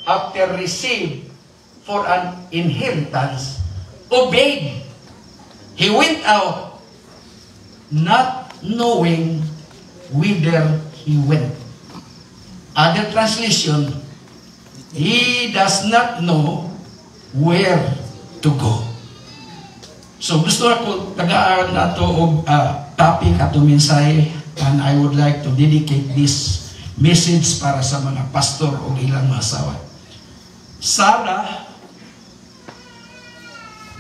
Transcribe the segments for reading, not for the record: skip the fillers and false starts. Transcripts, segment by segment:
after received for an inheritance, obeyed. He went out, not knowing whither he went. Other translation, he does not know where to go. So gusto ako tagaan nato og topic ato mensahe, and I would like to dedicate this message para sa mga pastor o ilang mga asawa. Sarah,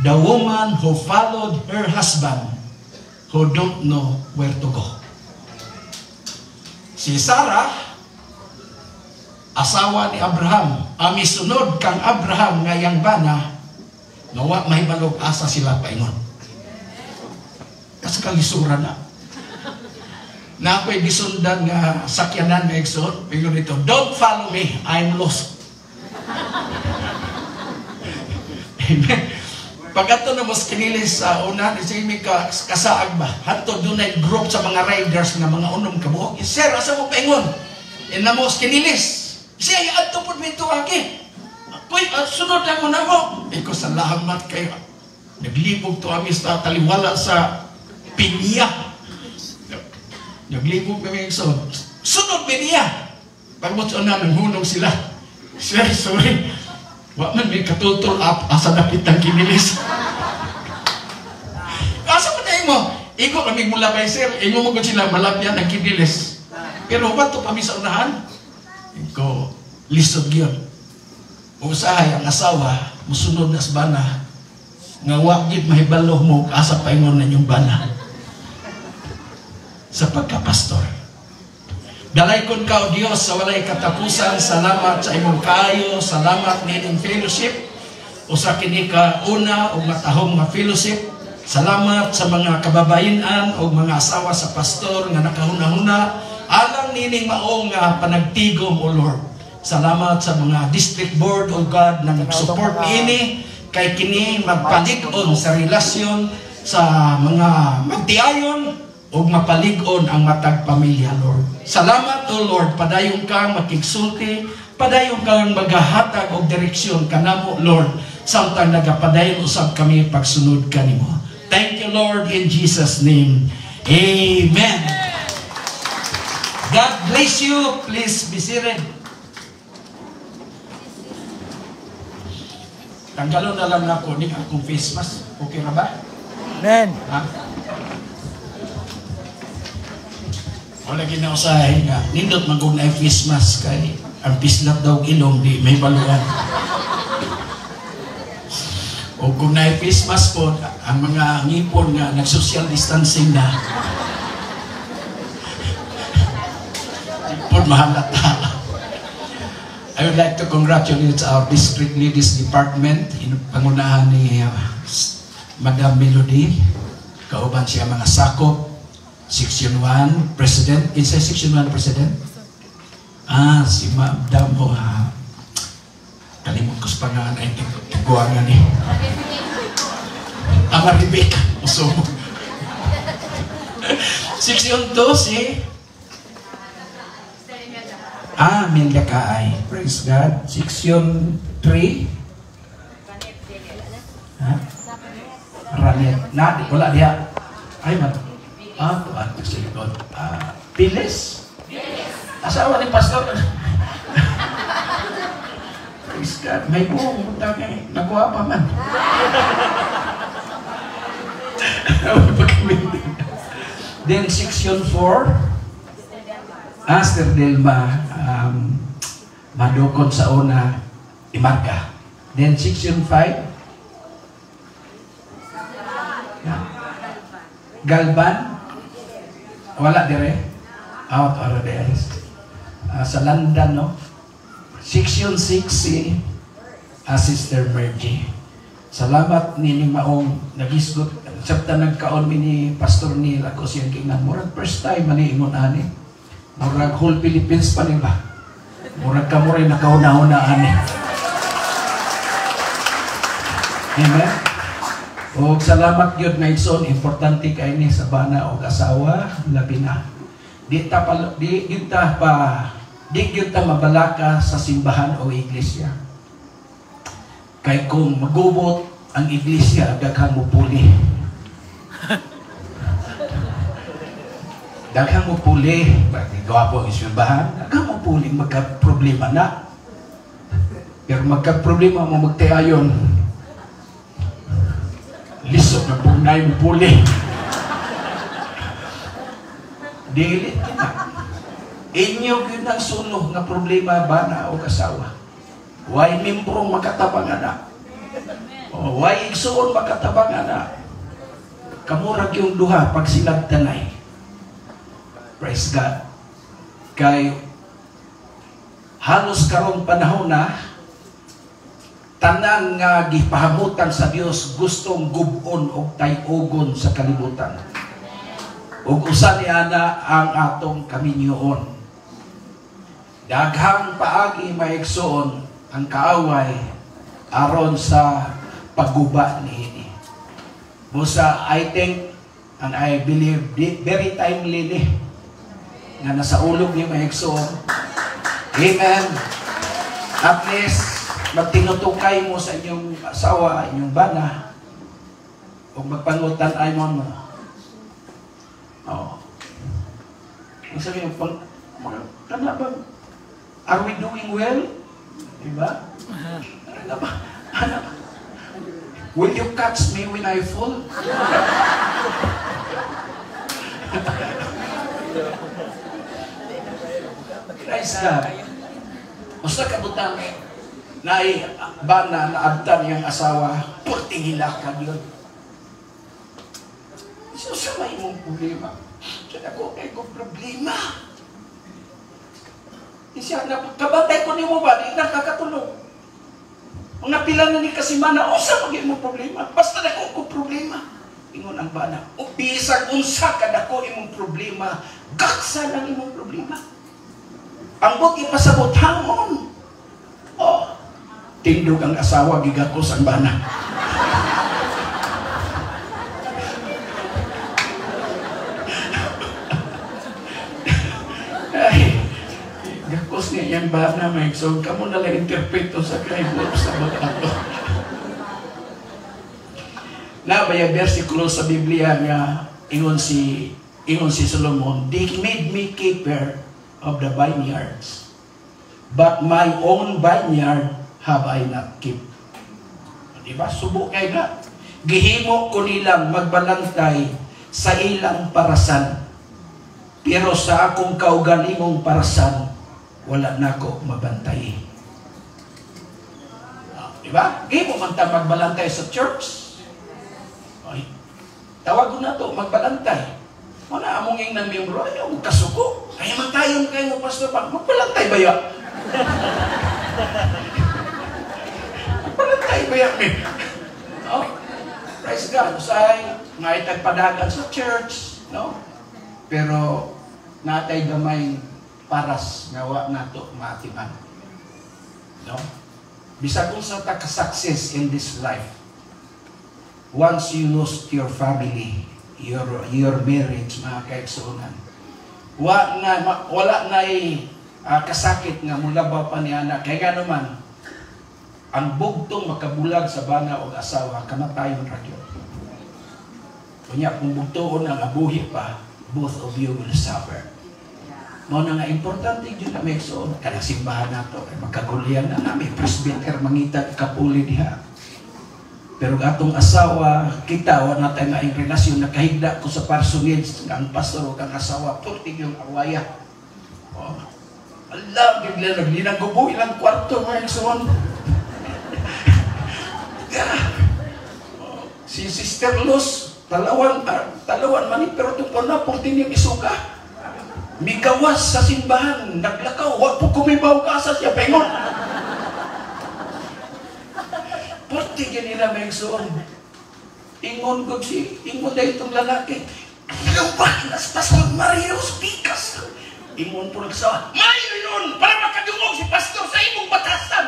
the woman who followed her husband who don't know where to go. Si Sarah, asawa ni Abraham, ang misunod kang Abraham nga iyang bana, nga wa mahibalog asa sila paingon. Kasi kalisura na. Na ako'y gisundan nga sakyanan nga igsoon, ingon dito, "Don't follow me, I'm lost." Amen. Pag ato na mas kinilis sa una, di sige ka, kasaag ba? Hato dunay group sa mga riders nga mga unom kabuok. "Sir, asa mo paingon?" Ina mo kinilis. Siya, adto pud mito aki. Uy, sunod lang mo na mo. Iko, salamat kayo. Naglibog to kami sa taliwala sa pinya. Naglibog kami so. Sunod niya. Pag mo na, nanghunong sila. "Sir, sorry. Wa man may katultol up, asa dapit ang kinilis. Asa pa tayo mo? Igo kami mula kay sir, ingo mo ko sila malapyan ang kinilis. Pero wato kami sa unahan. Iko, lisod yun. Usahay ang asawa, musunod na sa bana, nga wa gid mahibalo mo asa paingon na inyong bana. Sa pagkapastor. Dalaykon ka, O Dios, sa walay katapusan, salamat sa imong kaayo, salamat nining fellowship, usa kini ka una og matahom nga fellowship. Salamat sa mga kababayen-an o mga asawa sa pastor nga nakahuna-huna alang nining mao nga panagtigom, O Lord. Salamat sa mga district board, O God, na nag-support niini kay kini magpalig-on sa relasyon sa mga magtiayon ug mapalig-on ang matag pamilya, Lord. Salamat, O Lord, padayon kang makigsulti, padayon kang maghahatag og direksyon kanamo, Lord, samtang nagapadayon usab kami pagsunod kanimo. Thank you, Lord, in Jesus' name. Amen. God bless you. Please be seated. Tanggalon na lang nako ni akong face mask. Okay na ba? Amen. Ha? Wala ginausahay nga. Nindot magug na face mask kay ang pislat daw ilong di may baluan. O kung na face mask po, ang mga ngipon nga nag-social distancing na. Di po mahalata. I would like to congratulate our District Ladies Department in pangunahan ni Madam Melody. Kauban siya mga sakop. Section 1, President. Kinsa Section 1, President? Si Madam o kalimot ko sa pangalan ay tiguangan ni. Rebecca. So, Section 2, si Milda Kaay. Praise God. Section 3. Ha? Ranet. Na, wala diha. Ay, man. Tuan sa likod. Pilis? Asawa ni Pastor. Praise God. May buong punta kay. Nakuha pa man. Then, section 4. Aster Delma, madukot sa una, imarka. Then, section 5. Yeah. Galban. Wala dire. Out or there. Sa London, no? Section 6, si Sister Mergy. Salamat nining maong nagisgot. Sabta nagkaon mi ni Pastor Neil ako siyang giingnan. Murag first time man ingon ani. Murag whole Philippines pa ni ba? Murag kamo rin nakauna-una ani. Amen. Og salamat gyud nga igsoon, importante kay ni sa bana og asawa labi na. Di ta pa di gyud ta pa Di gyud ta mabalaka sa simbahan o iglesia. Kay kung magubot ang iglesia, daghang mupuli. Daghang mupuli, bakit gwapo ang simbahan? Daghang mupuli, magka-problema na. Pero magka-problema mo magtiayon, lisod na punay mupuli. Dili kita. Inyo gyud ang suno nga problema bana o asawa. Why mimbrong makatabang ana? O, why igsuon makatabang ana? Kamurag yung duha pag silagtanay. Praise God. Kay halos karong panahon na tanan nga gipahamutan sa Dios gustong gub-on og tay-ogon sa kalibutan. Ug usa ni ana ang atong kaminyoon. Daghang paagi maigsoon ang kaaway aron sa pagguba niini. Busa I think and I believe very timely ni nga nasa ulog ni maigsoon. Amen. At least magtinutukay mo sa inyong asawa, inyong bana, o magpangutan ay mo. Oh. Ang sabi mo, kana ba, are we doing well? Diba? Ano ba? Ano? Will you catch me when I fall? Praise God. Usa ka butang na bana naabtan niyang asawa, purting hilakad yun. So, sa may mong problema. So, ako kay ko problema. Siya, kabantay ko nimo ba? Di nakakatulog. Mga pila na ni kasimana, usa maging mong problema. Basta dako ko problema. Ingon ang bana, o bisag unsa ka dako imong problema, gaksa lang imong problema. Ang buti pasabot hamon. Oh, tindog ang asawa, gigakos ang bana. Ay, gakos niya yung bana, may so kamo na lang interpreto sa kaibot sa mga. Na ba yung versikulo sa Biblia nga ingon si Solomon, they made me keeper of the vineyards, but my own vineyard have I not kept. Diba? Subo kay na. Gihimo ko nilang magbalantay sa ilang parasan, pero sa akong kaugalingong parasan, wala nako mabantay. Diba? Gihimo man ta magbalantay sa church. Ay, tawag na to, magbalantay. Wala among ing ng miyembro, ayaw mo kasuko. Kaya man tayo kayo mo, pastor, magbalantay ba ya? Magbalantay ba ya? No? Praise God. Usay, nga itagpadagan sa church, no? Pero, natay gamay paras nga wa nato maatiman. No? Bisag unsa ta ka-success in this life, once you lose your family, your marriage, mga kaigsuonan, wala na kasakit nga mulabaw pa ni anak. Kaya nga naman, ang bugtong makabulag sa bana o asawa, kamatayon ra gyud. Kunya, kung bugtoon ang abuhi pa, both of you will suffer. Mao na nga, importante yun na may igsoon. Kanang simbahan nato, ay magkagulyan na namin, presbyter, mangita, kapuli diha. Pero atong asawa, kita, wala na tayo nga relasyon, nakahigda ko sa parsonage, ang pastor o kang asawa, purtig yung awaya. Oh. Alam, bigla, naglinang-gubo, ilang kwarto, mga igsoon. Oh. Si Sister Luz, talawan man, pero ito pa na, purtig yung isuka. Migawas sa simbahan, naglakaw, wag po kumibaw ka sa siya, pengon. Purti ganila may igsoon. Ingon ko si, ingon na itong lalaki. Lupa, nas Pastor Mario Pikas. Ingon po nagsawa, mayo yun, para makadungog si Pastor sa imong batasan.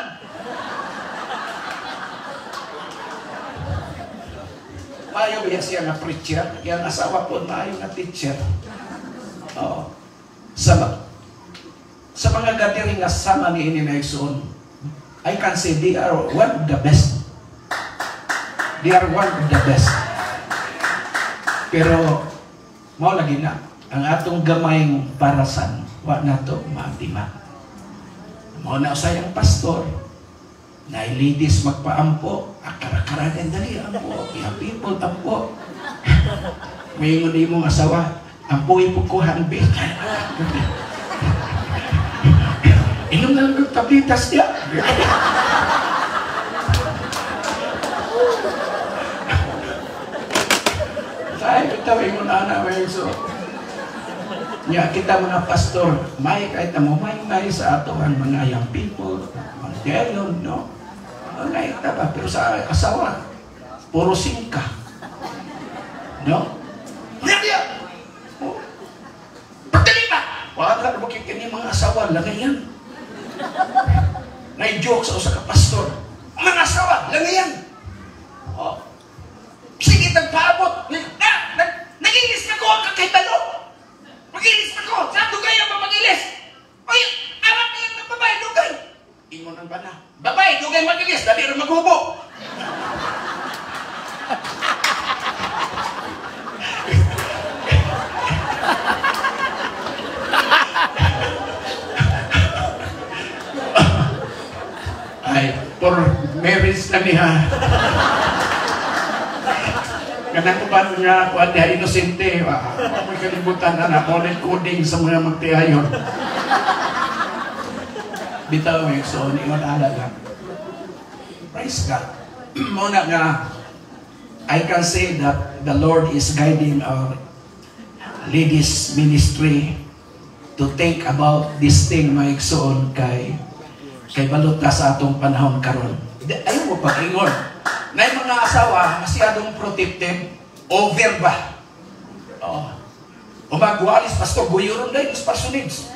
Mayo ba siya nga preacher? Yang asawa po, mayo nga teacher. Oo. Sa mga gathering nga sama ni ini, mga igsoon. I can say they are one of the best. They are one of the best. Pero mao lagi na ang atong gamayng parasan, wa nato maatiman. Mao na usay ang pastor na ladies magpaampo, akara-kara din, dali ampo, young people ampo. Moingon imong asawa, "Ampo po ko hanbi." "Inom na lang kong tablitas niya." Sabi bitaw ingon ana may so. Nya kita mga pastor, may kahit mo may sa ato ang mga young people, mga dayon, no? Ngay ta ba, pero sa asawa, puro singka. No? Niya. Oh. Pagdali ba? Wala ka mo kini mga asawa langayan. Nay-joke sa usa ka pastor. Mga asawa langayan. Oh. Sige tagpaabot. Na, nagilis na ko ang kakahibalo. Magilis na ko. Sa dugay ang magilis. Oy, anak niya ng babae dugay. Ingon ang bana. Babae dugay magilis, dali ra maghubo. Ay, for marriage na niya. Kanang uban nga kuan diha inosente, wa mo'y kalibutan ana mo coding sa mga magtiayon. Bitaw may so ingon ana lang. Praise God. Mao na nga I can say that the Lord is guiding our ladies ministry to think about this thing, mga igsoon, kay kay balot ta sa atong panahon karon. Ayaw mo pag-ingon. Na yung mga asawa, masyadong protective, over ba? Oo. O magwalis, pastor, guyuron dahil sa parsonage.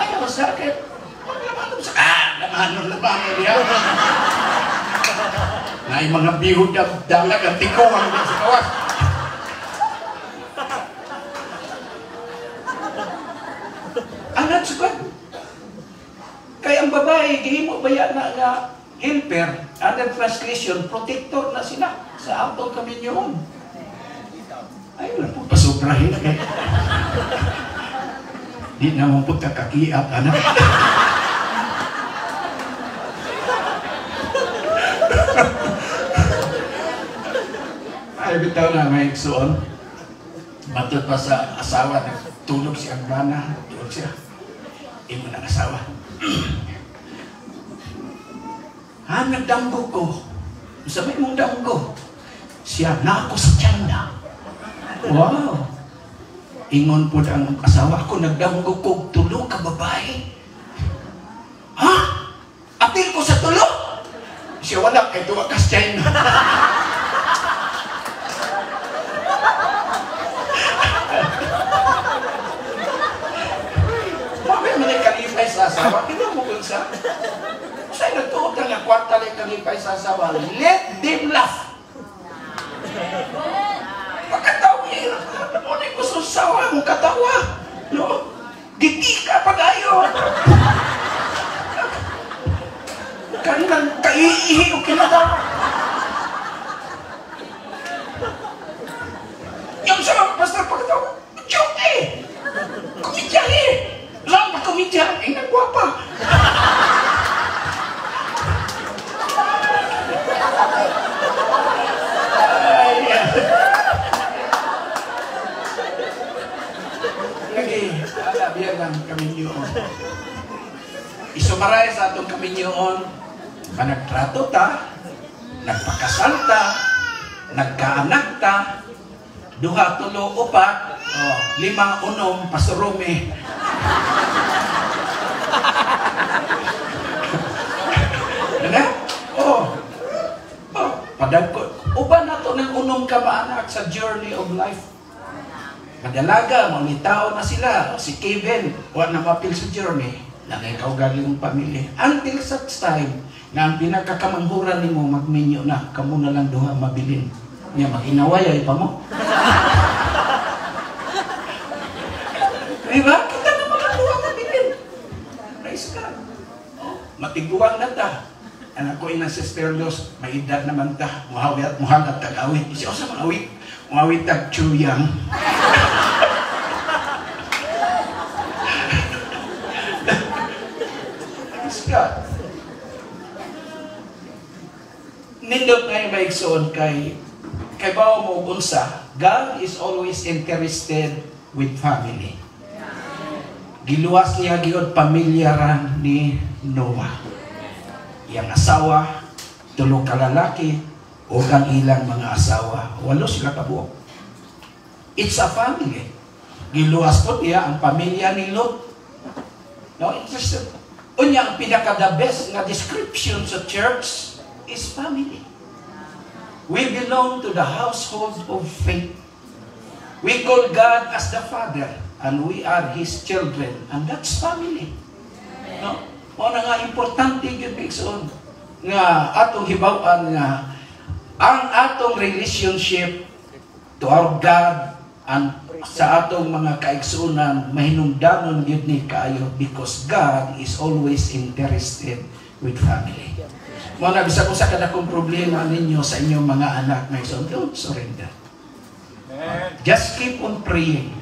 Ayaw, sakit. Maglamanon sa... Ah, lamanon, lamanon niya. Na yung mga bihod na dalag ang tiko ang sa kawas. Anat sugad. Kaya ang babae, gihimo ba yan na nga helper, other translation, protector na sila sa atong kaminyoon. Ay, wala po pasubrahin. Kay di naman po kakakiat, anak. Ay, bitaw na may igsoon. Matod pa sa asawa, nagtulog si Agbana, tulog siya. Imo ng asawa. Ha, nagdamgo ko. Sa may mong damgo. Siya, na ako sa China. Wow. Ingon po ang asawa ko, nagdamgo ko, tulo ka babae. Ha? Apil ko sa tulo? Siya wala, kay tuwa ka sa China. Mami, manay kalipay sa asawa. Kinamukod sa. Sa'yo nagtuot ang kwarta lang kalipay sa asawa. Let them laugh. Pagkatawa, ano ko sa asawa mong katawa. No? Gigi ka pag-ayo. Kanang kaiihi o kinatawa. Yung sa pastor pagkatawa, joke eh. Komedya eh. Saan pa komedya? Eh, nagwapa. Lagi, alabihan lang kaminyoon. Isumaray sa atong kaminyoon, managtrato ta, nagpakasal ta, nagkaanak ta, duha, tulo, upat, oh, lima, unom, pasurumi. Ano? Oh. Oh, padagko. Uban na to ng unom ka maanak sa journey of life. Madalaga, mga tao na sila. Si Kevin, wala na mapil sa journey. Langay ka galing pamilya. Until such time, na ang pinagkakamanghuran nimo magminyo na, kamo na lang duha mabilin. Niya, mag-inaway ay pa mo. Praise God. Oh, matiguang na ta. Anak ko ina, Sister Luz, may edad naman ta. Muhawit, muhalat tag-awit. Siya sa mga awit. Muhawit tag chuyang. Praise God. Nindot ngayon maigsoon kay bawo mo unsa, God is always interested with family. Giluwas niya gyud pamilya ra ni Noah. Iyang asawa, tulo ka lalaki, ug ang ilang mga asawa. Walo sila kabuok. It's a family. Giluwas po niya ang pamilya ni Lot. No, interested. Unya, ang pinaka-the best nga description sa church is family. We belong to the household of faith. We call God as the Father, and we are His children, and that's family. No? Mao na nga importante gyud igsoon nga atong hibaw-an nga ang atong relationship to our God and sa atong mga kaigsuonan mahinungdanon gyud ni kaayo because God is always interested with family. Mao na bisag usa ka dakong problema ninyo sa inyong mga anak, mga igsoon, don't surrender. Just keep on praying.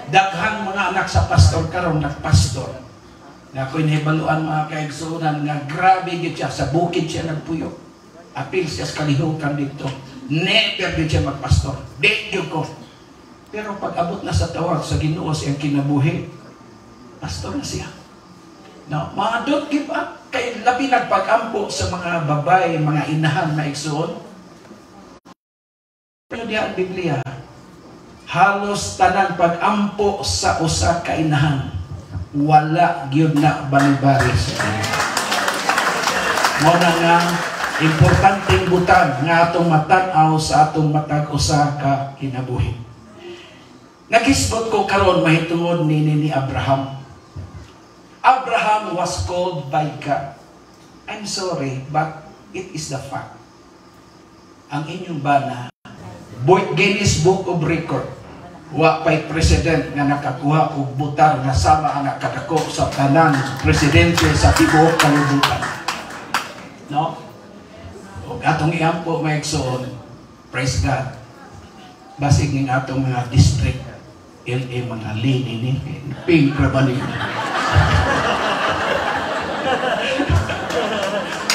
Daghang mga anak sa pastor karon nagpastor. Na ako'y nahibaluan mga kaigsuonan nga grabe gyud siya, sa bukid siya nagpuyo. Apil siya sa kalihukan dito. Never gyud siya magpastor. Di gyud ko. Pero pag abot na sa tawag sa Ginoo sa iyang kinabuhi, pastor na siya. No, mga don't give up. Kay labi nagpag-ampo sa mga babae, mga inahan na igsuon. Pero diha ang Biblia, halos tanan pag-ampo sa usa ka inahan, wala gyud na balibari sa Ginoo. Mao na nga importanteng butang nga atong matan-aw sa atong matag usa ka kinabuhi. Nagisbot ko karon mahitungod ni Abraham. Abraham was called by God. I'm sorry, but it is the fact. Ang inyong bana, Guinness Book of Record, wa pa'y president nga nakakuha og butar nga sama ang nakadako sa tanan presidente sa tibuok kalibutan. No? Og atong iampo mga igsoon, praise God. Basig ning atong mga district LA mga lini ni pink ra ba ni?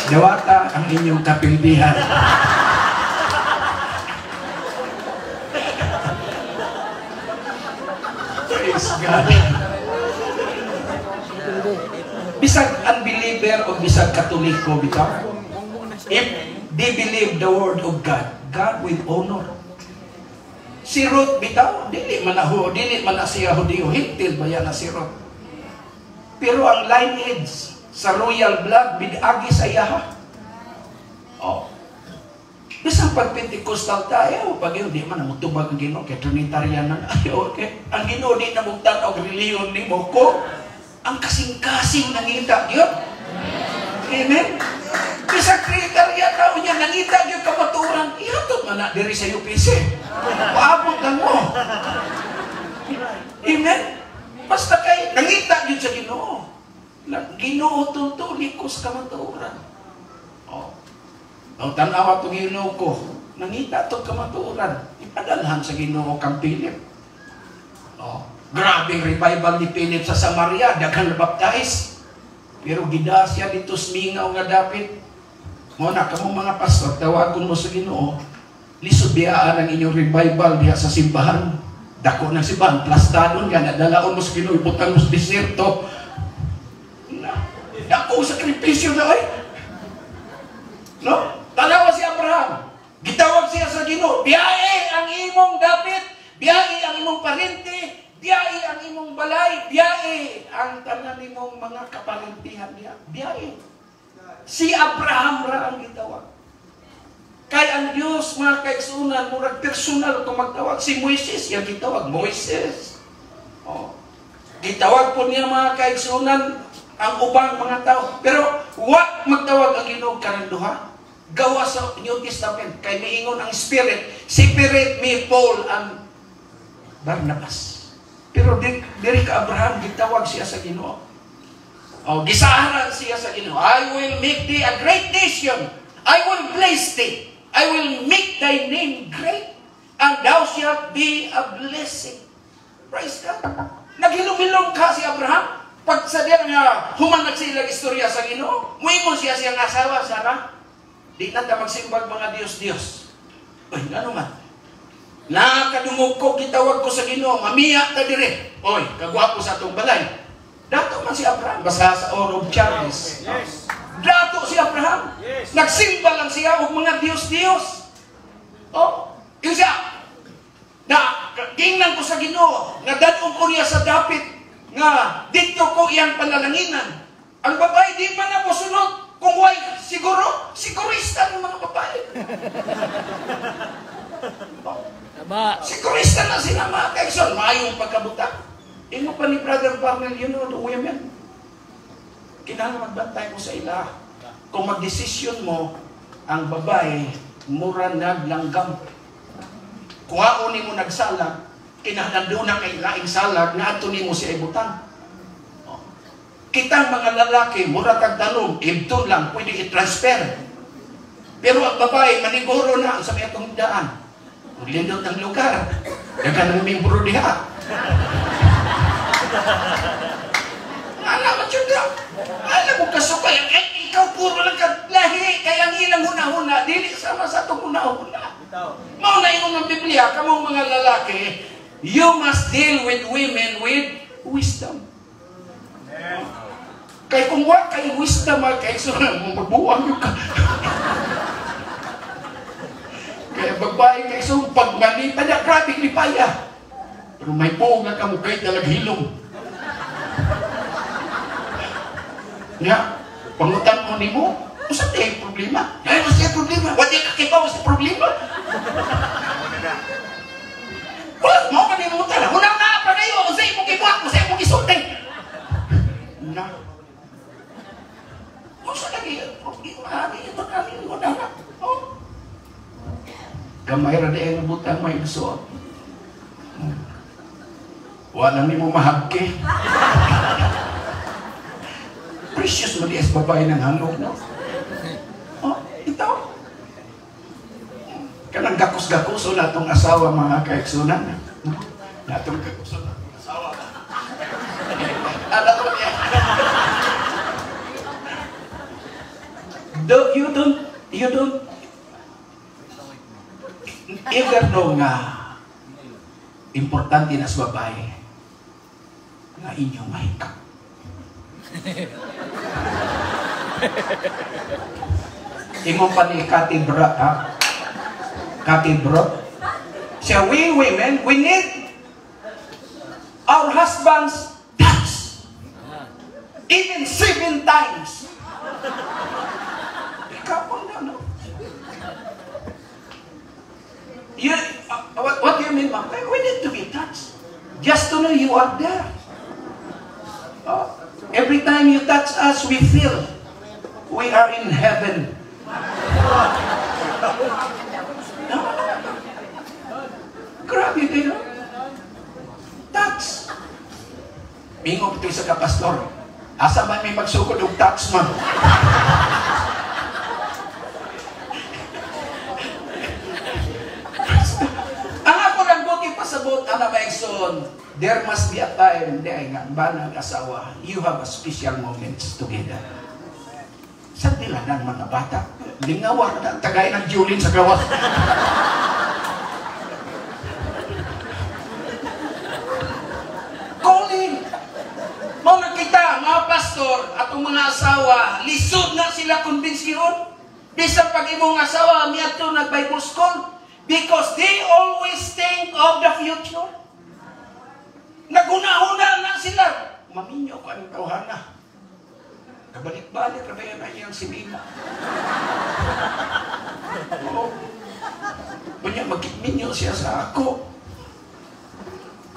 Dawata ang inyong kapildihan. Praise God. Bisag unbeliever o bisag Katoliko bitaw, if they believe the word of God, God will honor. Si Ruth bitaw, dili man na dili man na siya Hudiyo, Hentil ba yan na si Ruth? Pero ang lineage sa royal blood bidagi sa iyaha. Oh. Bisan pag Pentecostal tayo, pag yun, di man namutubag ang Ginoo kay Trinitarian na. Ay, okay. Ang Ginoo di na mugtan og relihiyon nimo ko. Ang kasing-kasing nangita gyud. Amen. Bisan Trinitarian tao niya nangita gyud kamatuoran, ihatod man na diri sa UPC. Paabot lang mo. Amen. Basta kay nangita gyud sa Ginoo. Ginoo tuntuli ko sa kamatuoran. Oh. Ang tanawa itong Ginoo ko, nangita itong kamatuoran, ipadalhan sa Ginoo kang Philip. Oh. Grabing revival ni Philip sa Samaria, daghan na baptize. Pero gida siya dito sa mingaw nga dapit. Mo na kamo mga pastor, tawagon mo sa Ginoo, lisod biyaan ang inyong revival diha sa simbahan. Dako ng simbahan, plastadon ka, nadalaon mo sa Ginoo, ibutang mo sa diserto. Dako sakripisyo na ay. No? Tanawa si Abraham. Gitawag siya sa Ginoo, biyae ang imong dapit, biyae ang imong parente, biyae ang imong balay, biyae ang tanan nimong mga kaparentihan niya. Biyae. Si Abraham ra ang gitawag. Kay ang Dios mga kaigsuonan, murag personal kung magtawag. Si Moises, yang gitawag Moises. Oh. Gitawag po niya mga kaigsuonan ang ubang mga tao. Pero wa magtawag ang Ginoo kanang duha. Gawa sa New Testament kay miingon ang Spirit, separate me Paul and Barnabas. Pero diri ka Abraham gitawag siya sa Ginoo. O, gisaran siya sa Ginoo. "I will make thee a great nation. I will bless thee. I will make thy name great. And thou shalt be a blessing." Praise God. Naghilom-hilom ka si Abraham. Pag sa diya nga, human sila istorya sa Ginoo, muingon siya siyang asawa, "Sarah, di na ta magsimbag mga Diyos-Diyos." Uy, ano man? Nakadungog ko, gitawag ko sa Ginoo, mamiya ta dire. Oy, kagwapo sa atong balay. Dato man si Abraham, basta sa Ur of Chaldees. Dato si Abraham. Nagsimba lang siya og mga Diyos-Diyos. Oh, yun siya. Na, gingnan ko sa Ginoo, nga dad-on ko niya sa dapit, nga dito ko iyang panalanginan. Ang babae di man na sunod. Kung why, siguro, sigurista ng mga babae. Oh, Tama. sigurista na sila, mga kaigsoon, maayong pagkabuta. Ingon pa ni Brother Parnell, you know the women, kinahanglan magbantay mo sa ila. Kung magdesisyon mo, ang babae, mura naglanggam. Kuhaon nimo nagsalag, kinahanglan doon na kay laing salag, na ato nimo siya ibutang. Oh. Kitang mga lalaki, mura tag tanom, ibton lang, pwede i-transfer. Pero ang babae, maniguro na sa may atong daan. Maglindot ang lugar. Dagan ng membro diha. Alam mo, tiyuda. Alam mo, kasukay. Eh, ikaw puro lang ka lahi. Kaya ang ilang huna-huna, dili sama sa atong huna-huna. Mao na ingon ng Biblia, kamong mga lalaki, you must deal with women with wisdom. Kay kung wa kay wisdom, kay so magbuwang yun ka. Kaya babae kay so pag manita niya, grabe lipaya. Pero may buong nga kamo kay talaghilom. Nga, pangutan ko nimo, usa tay problema. Ay, usa tay problema. Wa di ka kibaw sa problema. Wala mo ka nimo tala. Una na pa kayo, usa imo gibuhat, usa imo gisulti. Na. Usa lagi problema, di ito kami mo na. Oh. Gamay ra di ang butang may igsuot. Wala nimo mahagke. Precious mo di as babae ng halog, no? Oh, ito. Kanang gakos-gakoso na itong asawa, mga kaigsunan. No? Natong gakoso na itong asawa. Ano to niya? You don't ever know nga importante na sa babae nga inyong mahikap. Ingon pa ni Kathy Bro, ha? Kathy Bro. Siya, we women, we need our husbands touch. Even 7 times. Ikapon na, no? What do you mean, ma'am? We need to be touched. Just to know you are there. Oh, every time you touch us, we feel we are in heaven. No? Grabe kayo. Touch. Mingo ito sa kapastor. Asa man may magsukod og touch, ma'am? Ang ako lang buti pasabot, ana maigsoon, there must be a time, di ay nga, banang asawa, you have a special moments together. Sa nila ng mga bata, lingawa na, tagay ng Julin sa gawa. Calling! Mga kita, mga pastor, at ang mga asawa, lisod na sila kumbinsiyon. Bisan pag imong asawa, miadto nag-Bible school, because they always think of the future. Naguna-huna na sila. Maminyo ko ang tawhana. Kabalik-balik, rabayan na iyang si Mima. Oo. Kunya, magkitminyo siya sa ako.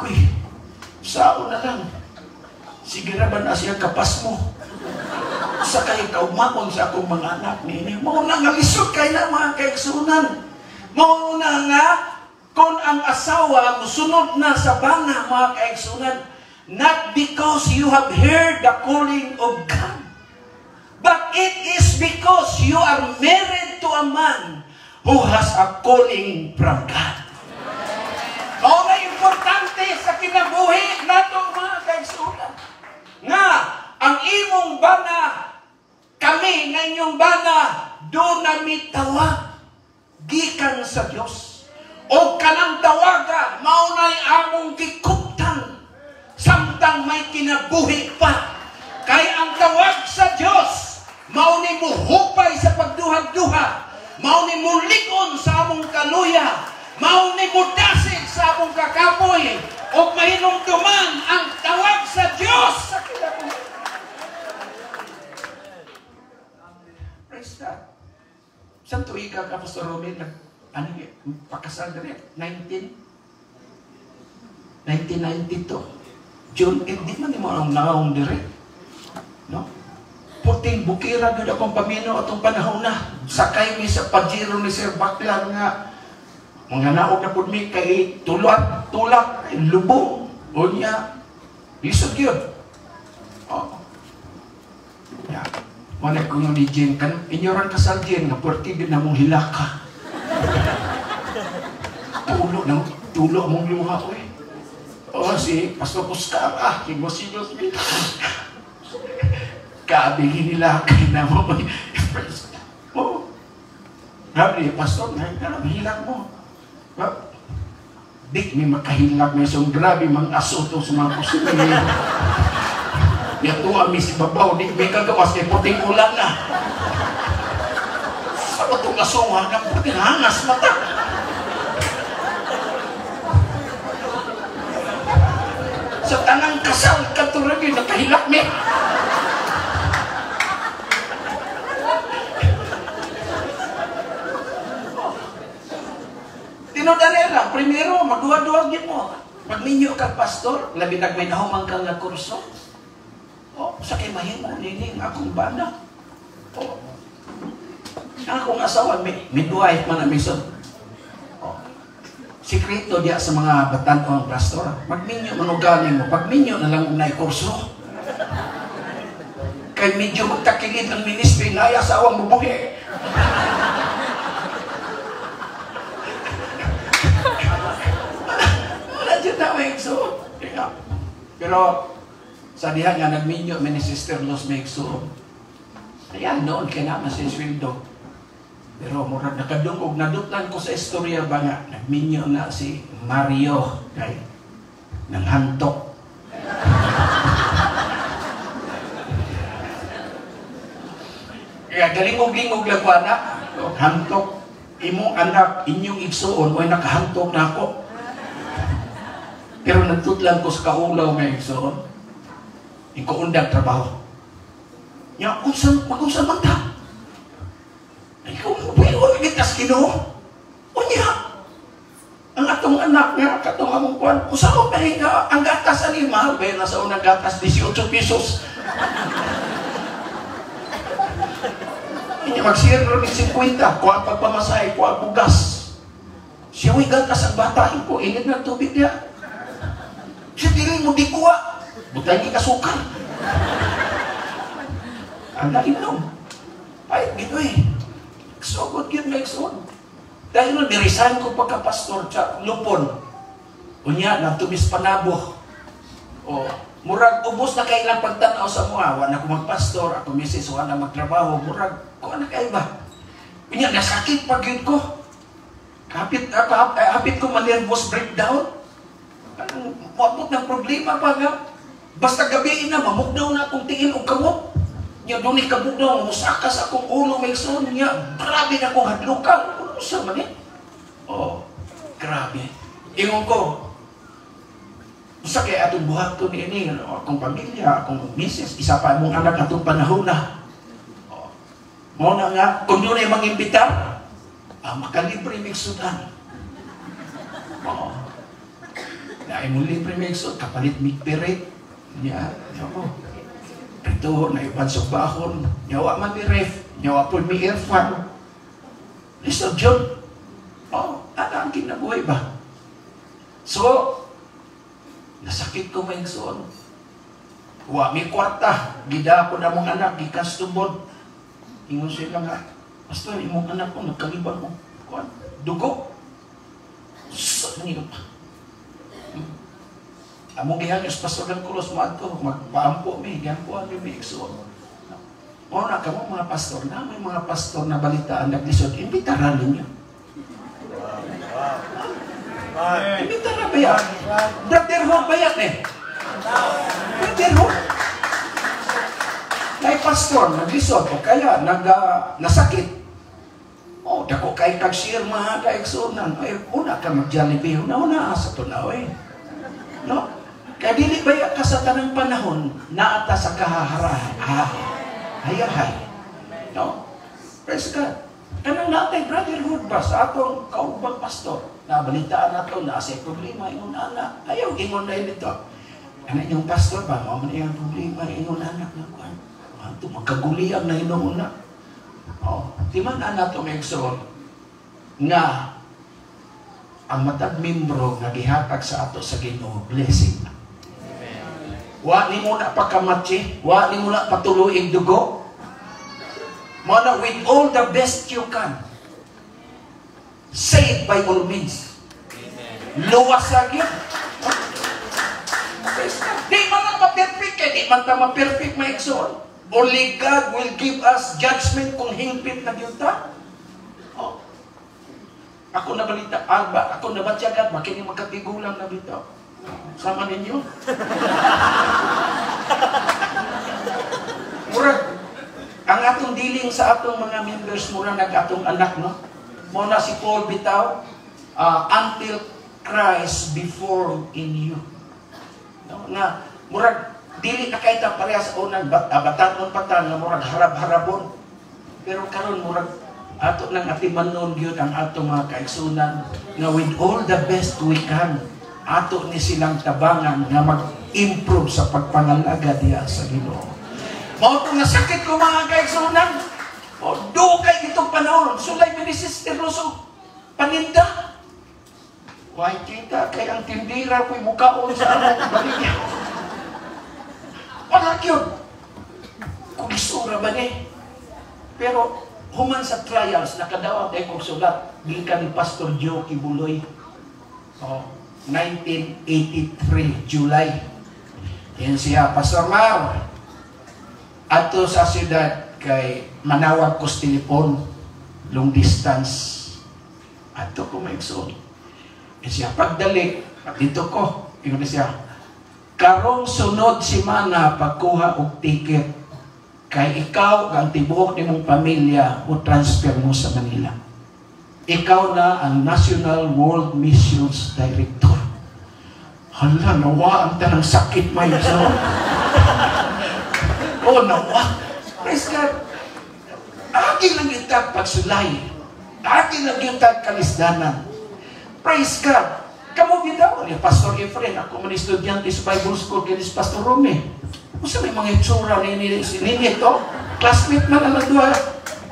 Kuy, sao na lang. Sige na ba na siya kapas mo? Sa kayo kaumaon sa akong mga anak nini. Mauna nga lisod kayo na mga kaigsunan. Mauna nga, kung ang asawa musunod na sa bana mga kaigsunan, Not because you have heard the calling of God, but it is because you are married to a man who has a calling from God. Mao na importante sa kinabuhi nato, mga kaigsuonan. Nga ang imong bana, kami nga inyong bana, duna mi tawag gikan sa Dios. O kanang tawaga, mao nay among gikuptan samtang may kinabuhi pa. Kay ang tawag sa Dios, mao ni muhupay sa pagduha-duha, mao ni mulig-on sa among kaluya, mao ni mudasig sa among kakapoy, ug mahinumduman ang tawag sa Dios sa kinabuhi. Praise God. Saan tuig ka, Pastor Romel, ano, pakasal diri? 1992. June 8, di man ni mo ang naong diri. No? Puting bukira gud akong pamino atong panahon na. Sakay mi sa Pajero ni Sir Baklan nga mga naog na pud mi kay tulak, tulak, kay lubong. Unya, lisod gyud. Oh. Ya. Wala ko nga ni Jen, kan inyoran kasal Jen, nga puwerte gyud na mong hilaka. Tulo na, tulo mong luha, oy. Oh, si Pastor Oscar, higos-higos mi. Kabi hinilakay na mo. Oh. Grabe, Pastor, ngayon hilak mo. Di mi makahilak may song grabe mang aso to sa mga kusinero. Yatuwa mi si babaw, di mi kagawas kay puting ulan na. Sa itong aso, hanggang puting hangas mata. Sa tanang kasal, katulad yun, nakahilak mi. Tinudarera, primero, magduha-duha yun mo. Pagminyo ka, pastor, labi nagmay nahumang ka nga kurso. Oh, sa kay mahimo nining akong bana. Oh. Ang akong asawa, midwife man ang mison. Oh. Sikreto diya sa mga batan-ong pastor. Magminyo man og galing mo, pagminyo na lang unay kurso. Kay medyo magtakilid ang ministry na ay asawang bubuhi. Wala dyan na may igsoon. Pero sa diha nga nagminyo mi ni Sister Los may igsoon. Ayan, noon kay naman si Swildo. Pero murag nakadungog, nadutlan ko sa istorya ba nga, nagminyo na si Mario kay nanghantok. Kaya galingog-lingog lang ko anak, hantok, imong anak, inyong igsoon, oy nakahantok na ako. Pero nagtutlan ko sa kaulaw nga igsoon, ikuundang trabaho. Ya, mag-unsa man ta? Ay, ikaw mo ba yun? Gitas Ginoo. Unya, ang atong anak nga, katong among kuwan, usaon pa nga, ang gatas ani, mahal ba yun? Nasa unang gatas, 18 pesos. Hindi mag-share rin 50, kuha pagpamasahe, kuha bugas. Siya, uy, gatas ang bata ko, init na tubig niya. Siya, dili mo di kuha. Butay ni kasukal. Ang nainom. Ay, gito eh. Sugod yun, may igsoon. Dahil nun, niresign ko pagka-pastor sa Lupon. Unya, nagtumis panabo. O, murag, ubos na kailang pagtanaw sa mga. Wala ko magpastor, ako misis, wala magtrabaho. Murag, kuha na kayo ba? Unya, nasakit pag yun ko. Hapit ko ma-nervous breakdown. Anong, muabot ng problema pa nga. Basta gabi na, mamugnaw na akong tingin o kamot. Nya, doon ni kabugnaw, musakas akong ulo, may igsoon. Nya, grabe na akong hadlukan. Ano sa man eh? Oh, grabe. Ingon ko, usa kay atong buhat to ni ini, akong pamilya, akong misis, isa pa mong anak atong panahon na. Oh, mao na nga, kung doon ay mangimbitar, makalibre migsudan. Oo. Na imong libre migsud, kapalit migpirit. Nya, ako. Prito, na iban sa bahon, nyawa man mi ref, nyawa po mi airfan. Lisod yun. Oh, ana ang kinabuhi ba? So, Nasakit ko, mga igsoon. Wa mi kwarta, gidako na mong anak gikan sa tubod. Ingon sila nga, "Pastor, imong anak ko nagkalibang og kuan, dugo." Sa nangilot pa. Among gihangyo sa Pastor Dan Kulos moadto, magpaampo mi, giampoan mi, mi, igsoon. Mao na kamo mga pastor na may mga pastor na balitaan naglisod, imbitaran ninyo. Imbitaran ba yan? Brotherhood ba yan eh? Brotherhood. May pastor naglisod o kaya nasakit. Oh, dako kay kag share, mga kaigsuonan. Ay, una ka mag-Jollibee, una una sa tunaw eh. No? Kaya dili ba ka sa tanang panahon naata sa kahahara ha, hayahay. No? Praise God. Kanang natay brotherhood ba sa atong kaubang pastor? Nabalitaan nato na sa problema ingon anak. Ayaw ingon na nito. Ano inyong pastor ba? Mao man iyang problema ingon anak na kuan. Ato magkaguliang na hinuon na. Oh, di man na nato may igsoon nga ang matag membro nga gihatag sa ato sa Ginoo, blessing. Wa nimo na pakamatsi, wa nimo na patuloy dugo. Mo na with all the best you can. Save by all means. Luwas sa gyud. Praise God. Di man na ma-perfect kay di man ta ma-perfect, mga igsoon. Only God will give us judgment kung hingpit na gyud ta. Oh. Ako na balita, arba, ako na batyagan, makini magkatigulang na bitaw. Sama ninyo. Murag, ang atong dealing sa atong mga members, mura nag atong anak, no? Mo na si Paul bitaw, until Christ be formed in you. No? Nga, murag, dili na kay ta parehas unang batanon pa ta nga murag harab-harabon. Pero karon murag ato nang atimanon gyud ang atong mga kaigsunan nga with all the best we can ato ni silang tabangan nga mag-improve sa pagpangalaga diha sa Ginoo. Mao tong nasakit ko, mga kaigsunan. O do kay itong panahon sulay mi ni Sister Rosso paninda. Why kita kay ang tindira ko'y mukaon sa among baligya. Wala gyud. Kung isura ba ni? Pero human sa trials, nakadawat ay kong sulat gikan ni Pastor Joe Kibuloy. Oh, 1983, July. Yan siya, "Pastor Mar, ato sa siyudad kay manawag ko sa telepon, long distance. Ato ko maigsoon." Yan siya, pagdalik, dito ko, ingon siya, "Karong sunod simana pagkuha og ticket kay ikaw ang tibuok nimong pamilya o transfer mo sa Manila. Ikaw na ang National World Missions Director." Hala, nawa ang tanang sakit may so. Oh, nawa. Praise God. Agi lang yung tag pagsulay. Agi lang yung tag kalisdanan. Praise God. Kamo bitaw ni Pastor Efren, ako man estudyante sa Bible School kay Pastor Rome. Unsa may mga itsura ni ni ni to? Classmate man ang duha.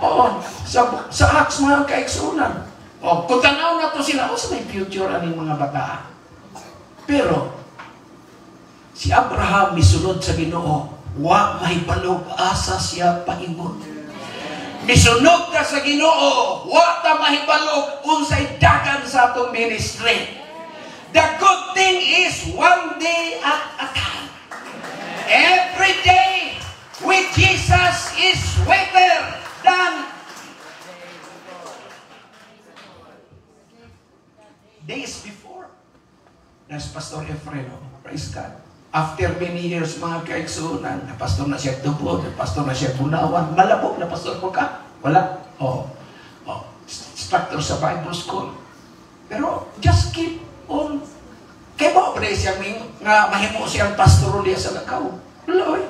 Oo, sa Acts, mga kaigsunan. O, kung tanaw na to sila, unsa may future aning mga bata? Pero si Abraham misunod sa Ginoo, wa mahibalog asa siya paingon. Misunod ka sa Ginoo, wa ta mahibalog unsay dagan sa atong ministry. The good thing is one day at a time. Every day with Jesus is sweeter than days before. That's Pastor Efren, oh. Praise God. After many years, mga kaigsunan, na pastor na siya tubod, na pastor na siya Bunawan, malabog na pastor ko ka? Wala. Oh. Oh. Instructor sa Bible School. Pero just keep on. Kaya ba pre siya nga mahimo siyang pastor diya sa Lakaw? Wala, oy.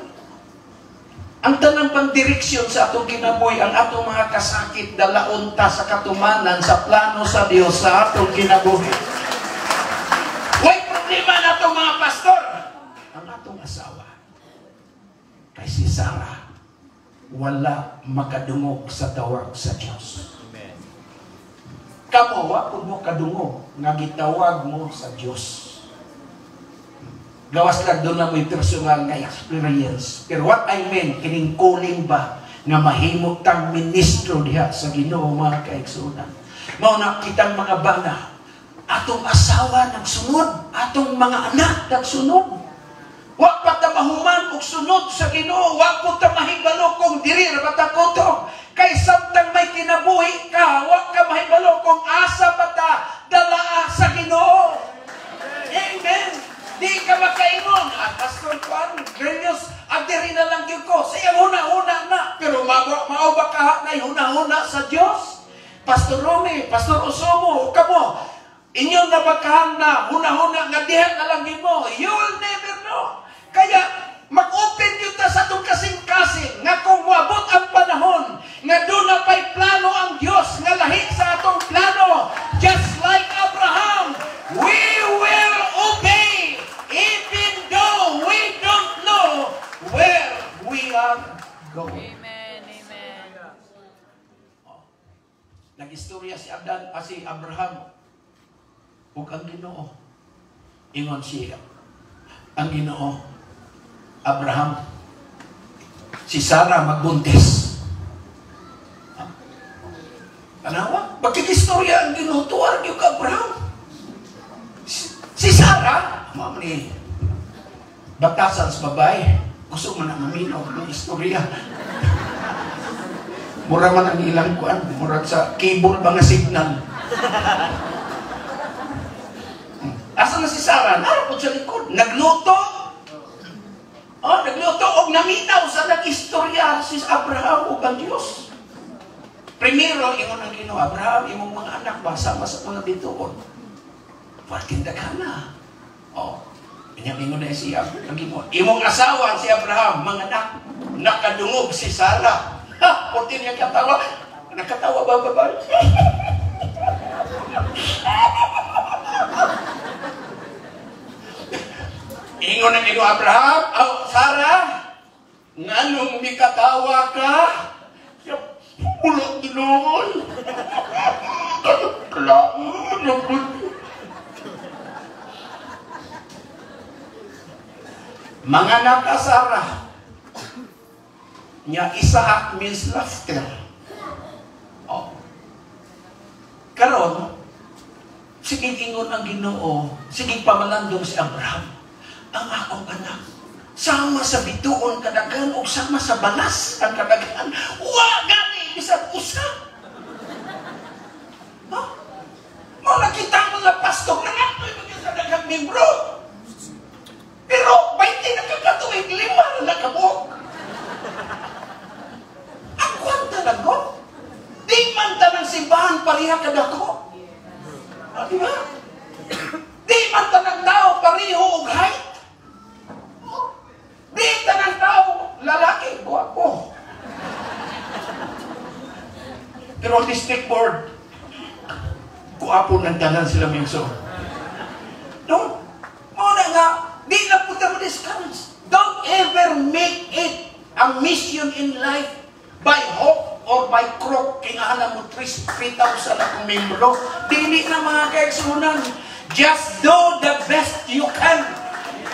Ang tanang pangdireksyon sa atong kinabuhi, ang atong mga kasakit, dalaon ta sa katumanan, sa plano sa Dios sa atong kinabuhi. Way problema na atong mga pastor. Ang atong asawa. Kay si Sarah, wala makadungog sa tawag sa Dios. Amen. Kamo, wa pud mo kadungog nga gitawag mo sa Dios. Gawas lang doon na mo'y personal nga experience. Pero what I mean, kining calling ba nga mahimo tang ministro diha sa Ginoo, mga kaigsuonan. Mao na kitang mga bana, atong asawa nagsunod, atong mga anak nagsunod. Wa pa ta mahuman og sunod sa Ginoo, wa po ta mahibalo kung diri ra ba ta kutob. Kay samtang may kinabuhi ka, wa ka mahibalo kung asa pa ta dalaa sa Ginoo. Amen. Di ka makaingon, ah, Pastor Juan, Grelios, ah, diri na lang gyud ko. Sa iyang huna-huna na. Pero mao ba ka na huna-huna sa Dios? Pastor Romy, Pastor Osomo, kamo, inyo na ba na huna-huna nga diha na lang gyud mo? You will never know. Kaya, mag-open gyud ta sa atong kasing-kasing nga kung moabot ang panahon nga doon na pa'y plano ang Dios nga lahi sa atong plano, just like Abraham, we will obey even though we don't know where we are going. Amen. Amen. Nag-istorya si Adan, ah, si Abraham ug ang Ginoo. Ingon siya ang Ginoo, "Abraham, si Sarah magbuntis." Tanawa, pagkikistorya ang Ginoo, tuwar gyud ka, Abraham. Si Sarah, mao ni batasan sa babae, gusto man na maminaw ng istorya. Mura man ang ilang kuan, murag sa cable ba nga signal. Asa na si Sarah? Naa pod sa likod. Nagluto. Oh, nagluto og naminaw sa nag-istorya si Abraham ug ang Dios. Primero, ingon ang Ginoo, "Abraham, imong mga anak ba sama sa mga bituon? Perting daghana." Oh, kanya ingon na siya ang Ginoo, "Imong asawa si Abraham, mga anak." Nakadungog si Sarah. Ha, puti niya katawa. Nakatawa ba babae? Ingon ang Ginoo, "Abraham, oh, Sarah, nganong mikatawa ka?" "Wala, Ginoo. Kailangan na." Mga naka Sarah. Nya Isaac means laughter. Oh. Karon, sige ingon ang Ginoo, sige pamalandong si Abraham, "Ang akong anak, sama sa bituon kadaghan o sama sa balas ang kadaghan, wa gani bisan usa." Ha? Mao na kita mga pastor na nga mga kadaghang membro. Pero 20 na kakatuig, 5 na nakabuok. Ang kwanta na ko. Di man tanang simbahan pareha kadako. Ah, di ba? Di man tanang tao pareho og height. Di tanang tao lalaki, guwapo. Pero ang district board, guwapo ng tanan sila minso. No? Mao na nga, di na po tayo ma-discourage. Don't ever make it a mission in life by hook or by crook. Kinahanglan mo 3,000 akong membro. Dili na, mga kaigsuonan. Just do the best you can.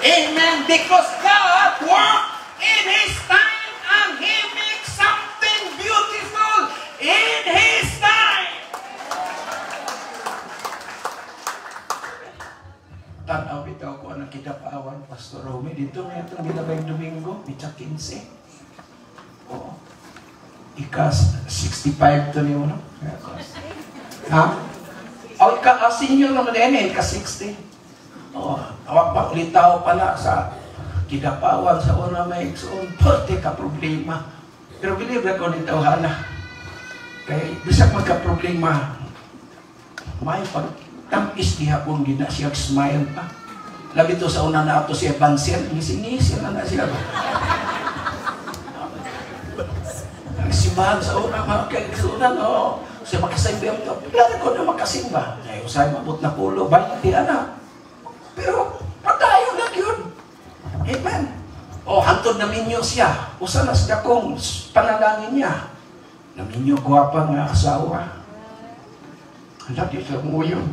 Amen. Because God worked in His time and He makes something beautiful in His time. Tanaw bitaw ko ang kidapaawan, Pastor Romy. Dito nga itong ginabayang Domingo, Mitsa 15. Oo. Ika 65 to niyo, no? Ha? O, ika senior naman din eh, ika 60. Oo. Awak pa ulit tao pala sa kidapawan sa una may igsoon. Pwerte ka problema. Pero believe ko ni tawhana. Kay bisag magka-problema, may pagtampis gihapon gina siya smile pa. Labi to sa una na ato siya banser, ngisi-ngisi na na siya ba. Ang simbahan sa una, mga kaigsunan, no? Siya makasimba ito. Klaro ko na makasimba. Ay, usay mabot na pulo, 20 anak. Pero, patayo na yun. Amen. O, hantod na minyo siya. Usa na siya kung panalangin niya. Naminyo gwapa nga asawa. Hala, di siya mo yun.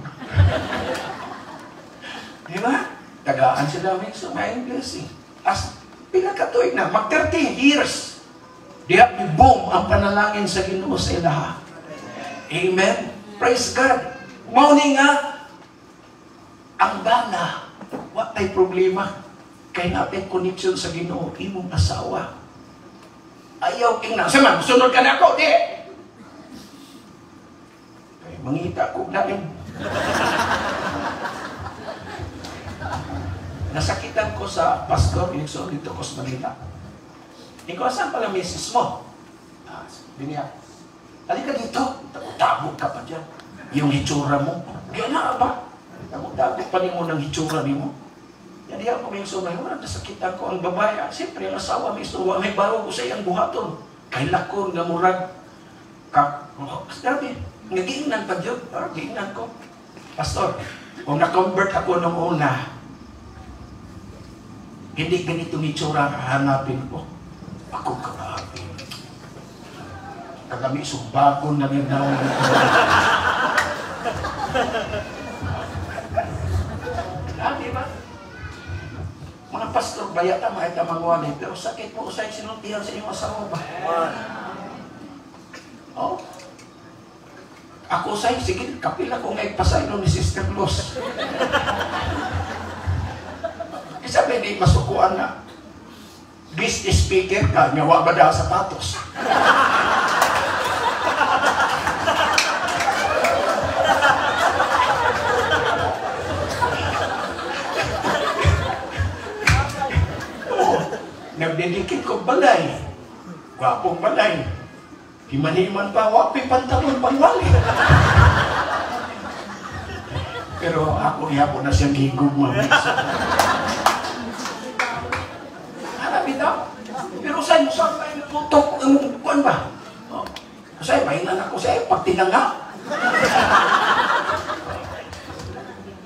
Di ba? Tagaan sila may so may blessing. As pila ka tuig na, mag 30 years. Diha boom ang panalangin sa Ginoo sa ilaha. Amen. Praise God. Mao ni nga ang bana, wa tay problema kay natin connection sa Ginoo imong asawa. Ayaw king na sama, sunod ka na ako, di. Kay mangita ko lain. Nasakitan ko sa pastor igsoon dito ko sa Manila. Ikaw, saan pala misis mo? Ah, biniya. Halika dito. Tabo ka pa dyan. Yung hitsura mo. Kaya na ba? Tabo pa nimo ng hitsura nimo. Yan diya ako may sumay. Wala, nasakitan ko ang babae. Siyempre, ang asawa may suwa. May baro ko sa iyang buhaton. Kay lakon nga murag. Grabe. Nagiingnan pa dyan. Giingnan ko. Pastor, kung na-convert ako nung una, hindi ganitong hitsura hahanapin ko. Ako grabe. Kagami sumbagon na rin daw. Ah, di ba? Mga pastor, baya tama, ay tamang wali. Pero sakit mo, usay sinultihan sa iyong asawa ba? Oh. Ako say, sige, kapila ko nga ipasaylo ni Sister Luz. Isa pwede masukuan na guest speaker ka, nga wa ba daw sapatos? Oh, nagdidikit ko balay. Gwapong balay. Himan-himan pa, wapi pantalon pangwali. Pero ako ihapon na siyang gigugma. Pero sa'yo, saan pa yung tutok, kuan ba? Oh. Sa'yo, pahingan ako sa'yo, pagtinanga.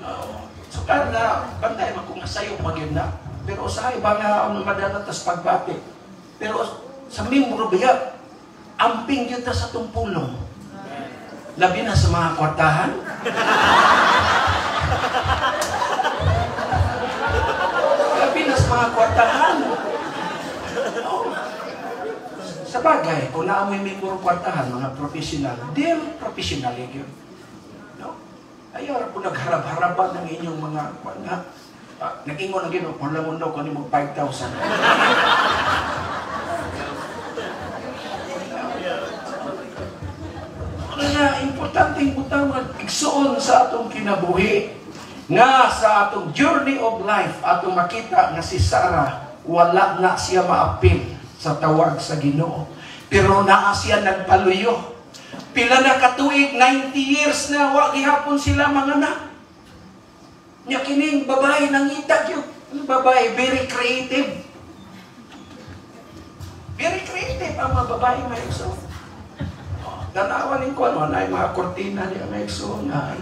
Oh. So, kaya na, bantay, kung sa'yo, magyun na. Pero sa'yo, ba nga, madala tas pagbati. Pero sa membro biya, amping yun ta sa tumpulong. Labi na sa mga kwartahan. Labi na sa mga kwartahan. Sa bagay, kung naamoy may puro kwartahan, mga professional, deal professional yun. No? Ayaw po nagharap-harapan ng inyong mga, nag-ingon ang Ginoo, kung lang daw kung mag 5,000. Ano na, importante yung butang igsuon sa atong kinabuhi, nga sa atong journey of life, atong makita nga si Sarah, wala na siya maapil sa tawag sa Ginoo. Pero naa siya nagpaluyo. Pila na katuig, 90 years na, wa gihapon sila mga anak. Nya kining babae nangita gyud. Ang babae very creative. Very creative ang mga babae mga igsoon. Oh, tanawan ning kuan ay mga kortina niya mga igsoon nga.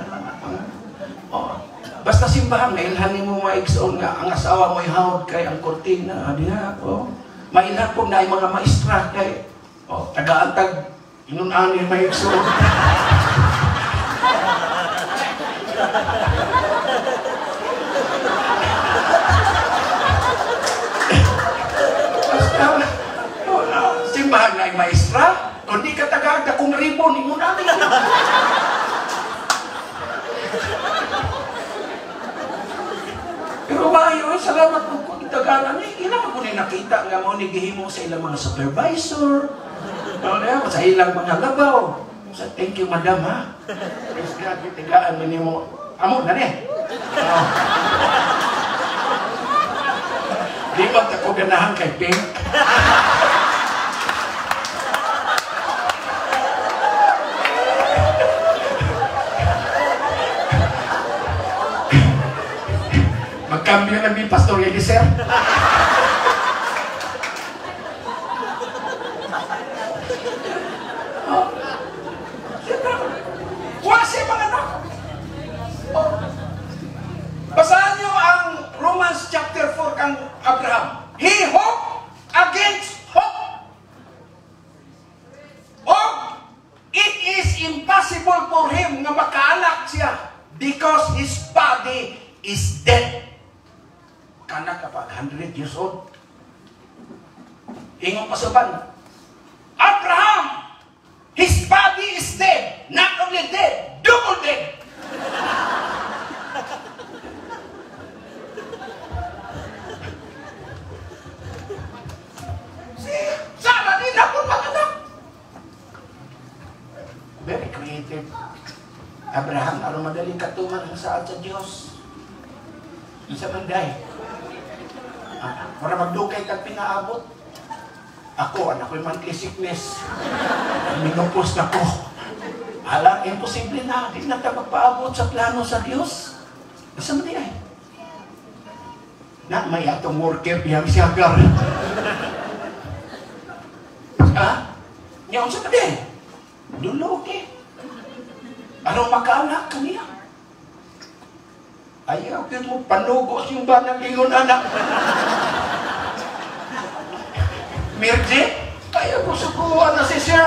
Oh, basta simbahan mailhan nimo mga igsoon nga ang asawa mo ihawd kay ang kortina diha. Oh. Mailhan po na yung mga maestra kay oh, taga-antag inunani may igsoon. Basta, oh, simbahan na yung maestra, kung di ka taga-antag kung ribbon, inunani. Pero maayo, salamat po kung tagalan. Ilang ko ni nakita nga mo ni gihimo sa ilang mga supervisor, sa ilang mga labaw. So, thank you, madam, ha? Praise God, tigaan mo nimo. Amo na ni. Oh. Di ba ako ganahan kay Pink? Magkambyo na mi Pastor Eliezer. Oh. Wala siya mga anak. Oh. Basahan niyo ang Romans chapter 4 kang Abraham. He hoped against hope. Oh, it is impossible for him nga makaanak siya because his body is dead. Makanak ka pag 100 years old. Ingon pa sa uban, Abraham, his body is dead. Not only dead, double dead. Si Sarah, di na po mag-anak. Very creative. Abraham, aron madaling katuman ang saad sa Diyos. Isa man day. Para magdukay kag pinaabot. Ako, anak ko'y monthly sickness. Minupos na ko. Hala, imposible na. Di na ka magpaabot sa plano sa Diyos. Isa man day. Na, may atong worker biyang si Hagar. Ha? Niya, unsa ka din? Dulo, okay. Anong makaanak kaniya? Ayaw, kaya mo panugos yung banang ingon anak. Mirje, ayaw ko sukuha na si Sir.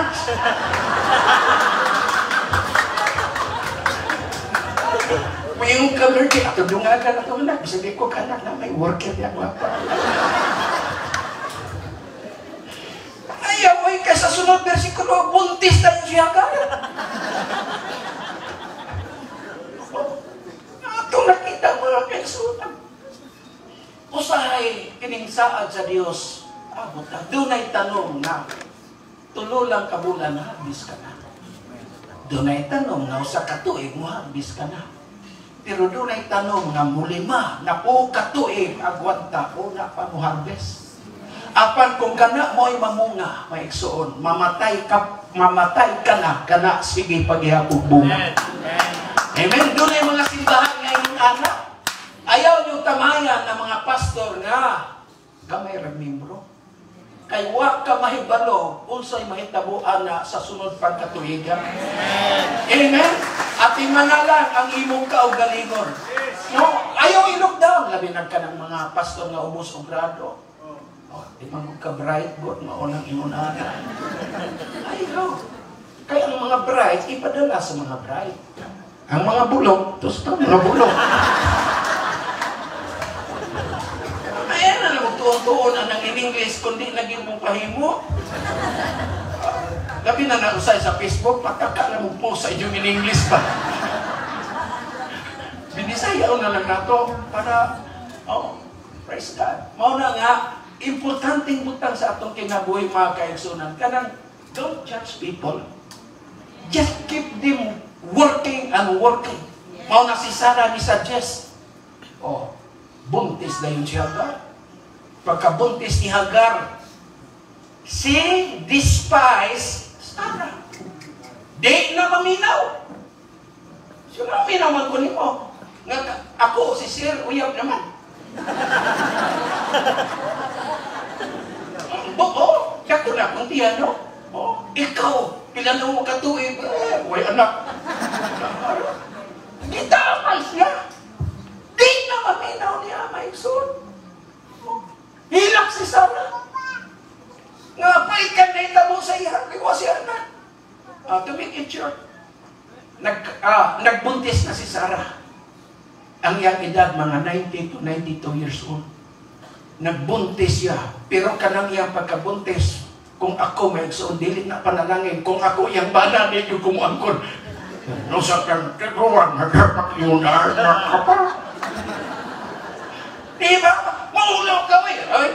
Mayroon ka, Mirje. Ato dungagan ako anak. Bisa di ko kanak na may worker niya ako. Ayaw, ay kaya sa sunod versikulo, buntis na yung siya ka. Itong nakita mga kaigsuonan. Usahay kining saad sa Dios. Abot na. Dunay tanong na tulo lang ka bulan habis ka na. Dunay tanong na usa ka tuig mohabis ka na. Pero dunay tanong nga mulima na po ka tuig agwanta una pa moharvest. Apan kung kana mo'y mamunga, maigsuon, mamatay ka na, kana sige paghihapog bunga. Amen. Dunay mga simbahan ngayon anak. Ayaw niyo tamayan ng mga pastor nga gamay ra membro. Kay wa ka mahibalo unsay mahitabo ana sa sunod pagkatuigan. Amen. At imanalang ang imong kaugalingon. No, ayaw i-lockdown labi na ka ng mga pastor nga ubos og grado. Oh, di man ka bright god maunang ingon ana. Ayaw. Kay ang mga bright ipadala sa mga bright. Ang mga bulok, tosto, mga bulok. Ayan na lang, tuon-tuon ang in English, kundi naging mong pahimo. Labi na nausay sa Facebook, pataka na mong post sa inyong in English ba? Binisayaw na lang nato para, oh, praise God. Mao na nga, importanteng butang sa atong kinabuhi mga kaigsunan. Kanang, don't judge people. Just keep them working and working. Mao na si Sarah ni suggest. Oh, buntis na yun si Hagar. Pagkabuntis ni Hagar, she despise Sarah. Di na maminaw. Siya maminaw man ko nimo. Nga, ako, si Sir, uyab naman. Oo, dako na akong tiyan, no? Oh, ikaw, pila na mo katuig? Eh, way anak. Gitamal siya. Di na maminaw niya, maigsoon. Hilak si Sarah. Nga, pait ka na itabo sa iya. Liwa siya anak. To make it short, nagbuntis na si Sarah. Ang iyang edad, mga 90 to 92 years old. Nagbuntis siya. Pero kanang iyang pagkabuntis, kung ako may igsoon, dili na panalangin. Kung ako iyang bana, di ko kumuangkon. No sa kang kagawa, nagkapakiyunar na ka pa. Di ba? Maulaw ka eh. Ay,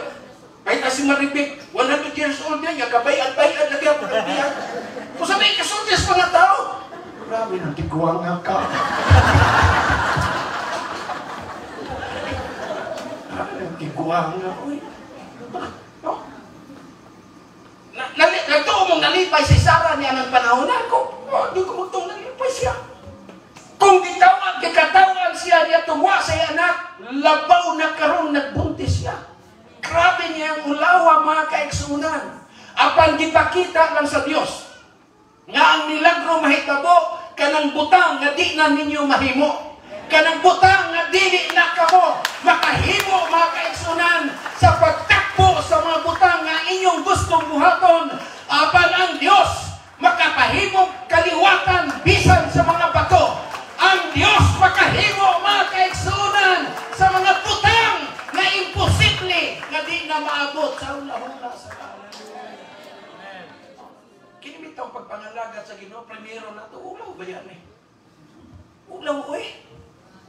kahit na si Maribik, 100 years old niya, niya kabayad-bayad lagi ako ng biyak. Kung sabi, kasultis mga tao. Grabe nang tiguang nga ka. Grabe nang tiguang nga. Uy. No? Nagtuo mong nalipay si Sarah niya ng panahon na ako. Oh, di ko magtuong nalipay siya. Kung gitawag, gikatawan siya niya tungwa sa iya anak, labaw na karon nagbuntis siya. Grabe niya ang ulawa mga kaigsunan. Apan gipakita lang sa Dios nga ang milagro mahitabo kanang butang nga di na ninyo mahimo. Kanang butang nga dili na kamo makahimo mga kaigsunan sa pagtakbo sa mga butang nga inyong gustong buhaton. Apan ang Dios makapahimo kaliwatan bisan sa mga bato. Ang Dios makahimo mga kaigsunan sa mga butang nga Bitaw pagpangalaga sa Ginoo, primero na to, ulaw ba yan eh? Ulaw, oy.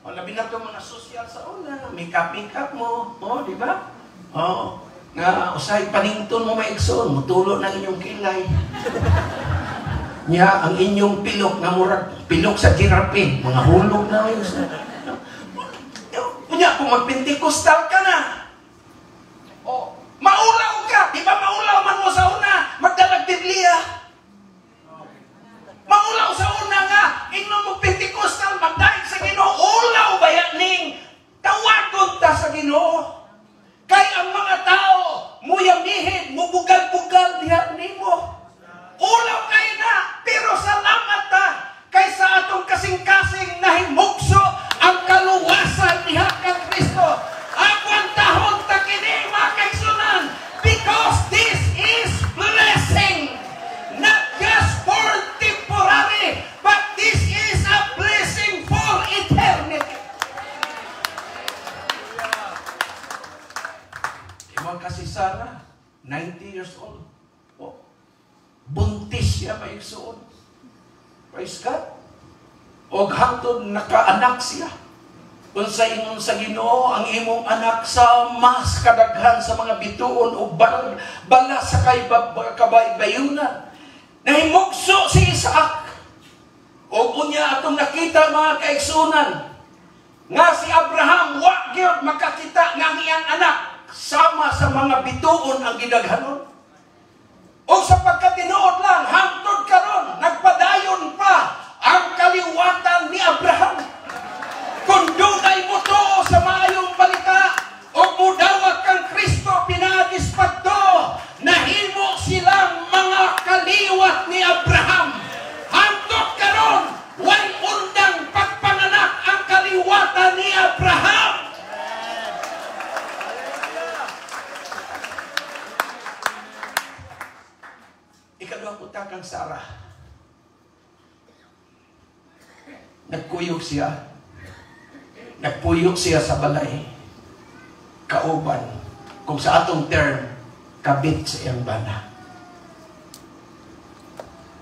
O, labi na itong mga social sa una, make-up mo, oh, di ba? Oh, nga usay panington mo maigsoon, mutulo ng inyong kilay. Nya ang inyong pilok nga murag pilok sa girape, mga hulog na igsoon. Unya kung mag-Pentecostal ka na, oh, maulaw ka, di ba maulaw man mo sa una, magdalag Biblia. Maulaw sa una nga, ingnon mo Pentecostal, magdaig sa Ginoo, ulaw ba yan ning tawagon ta sa Ginoo? Kay ang mga tao, muyamihin, mubugal-bugal diha nimo. Ulaw kay na, pero salamat ta, kay sa atong kasing-kasing nahimugso ang kaluwasan diha kang Kristo. Agwantahon ta kini mga kaigsunan, because this is blessing. Not just for temporary, but this is a blessing for eternity. Iwan kasi Sarah, 90 years old. Oh, buntis siya maigsuon. Praise God. Og hangtod nakaanak siya. Unsa ingon sa Ginoo ang imong anak sa mas kadaghan sa mga bituon o bala sa kabayunan. Nahimugso si Isaac. Og unya atong nakita mga kaigsunan nga si Abraham wa gyud makakita nga ang iyang anak sama sa mga bituon ang gidaghanon. Og sa pagkatinuod lang hangtod karon nagpadayon pa ang kaliwatan ni Abraham. Kung dunay motuo sa maayong balita og mudawat kang Kristo pinaagis padto, nahimo silang mga kaliwat ni Abraham. Hangtod karon way undang pagpanganak ang kaliwatan ni Abraham. Ikaduhang utak kang Sarah. Nagkuyog siya. Nagpuyok siya sa balay. Kauban. Kung sa atong term, kabit sa iyang bana.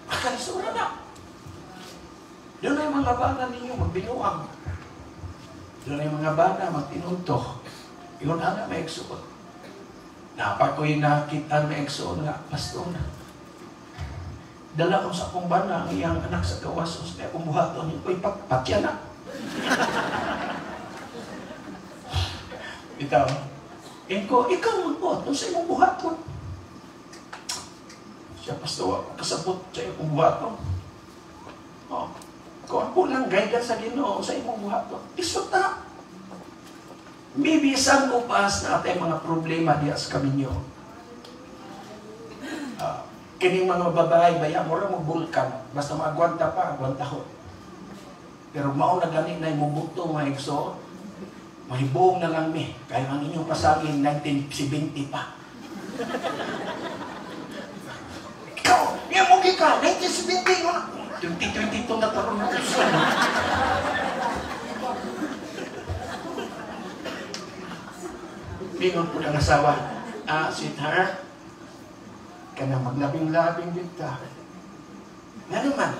Makalisura na. Doon ay mga bana ninyo, magbinuang. Doon ay mga bana, magtinunto. Iyon na may igsuot. Napa ko'y nakita may igsuot nga, pastor na. Dala ko sa akong bana, ang iyang anak sa gawas, kaya akong buhaton, uy, patya na. Itaw, ingko, ikaw magbuhat, kung sa imong buhaton. Siya, pastor, kasabot sa imong buhaton. Oh, kung ako lang guidance sa Ginoo sa imong buhaton, isot na. Maybe some of us na atay mga problema diya sa kaminyo. Kining mga babae, baya, mura mo bulkan. Basta maagwanta pa, agwanta ko. Pero mao na gani na imubuto mga igso, mahibong na lang mi. Kaya ang inyong pasagin, 1970 pa. Ikaw, niya mo ka, 1970, 2022 na taron na. Bingon po ng asawa, sweetheart, kanang maglabing-labing dito. Nga naman,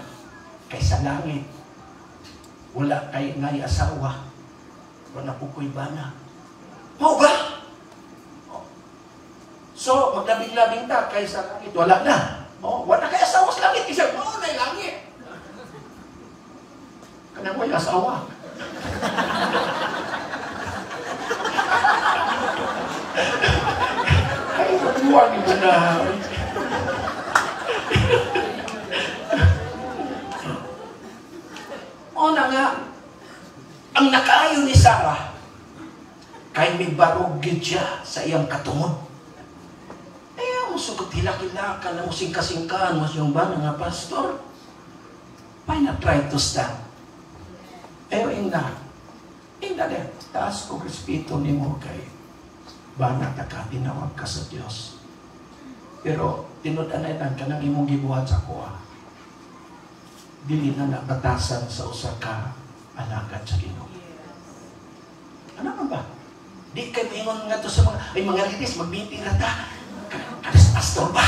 kaysa langit, wala kay ngay asawa, wala po ko'y bana. Mao ba? So, maglabing-labing ta kaysa langit, wala na. Oh, wala kay asawa sa langit. Isa, mao na langit. Kanang may asawa. Ay, mabuwag ito na. O na nga, ang nakaayo ni Sarah, kay may barog siya sa iyang katungod. Eh, ang sugot hilak-hilakan, ang singka-singkaan, mas yung ba nga pastor? Why not try to stand? Eh, ingna. Ingna din. Taas ko respeto ni mo kay bana ta ka, tinawag ka sa Diyos. Pero, tinud-anay lang ka ng imong gibuhat sa kuha. Dili na nabatasan sa usa ka alagad sa Ginoo. Ano man ba? Di kay maingon nga to sa mga, ay mga ladies, mag-meeting na ta. Kadas pastor ba?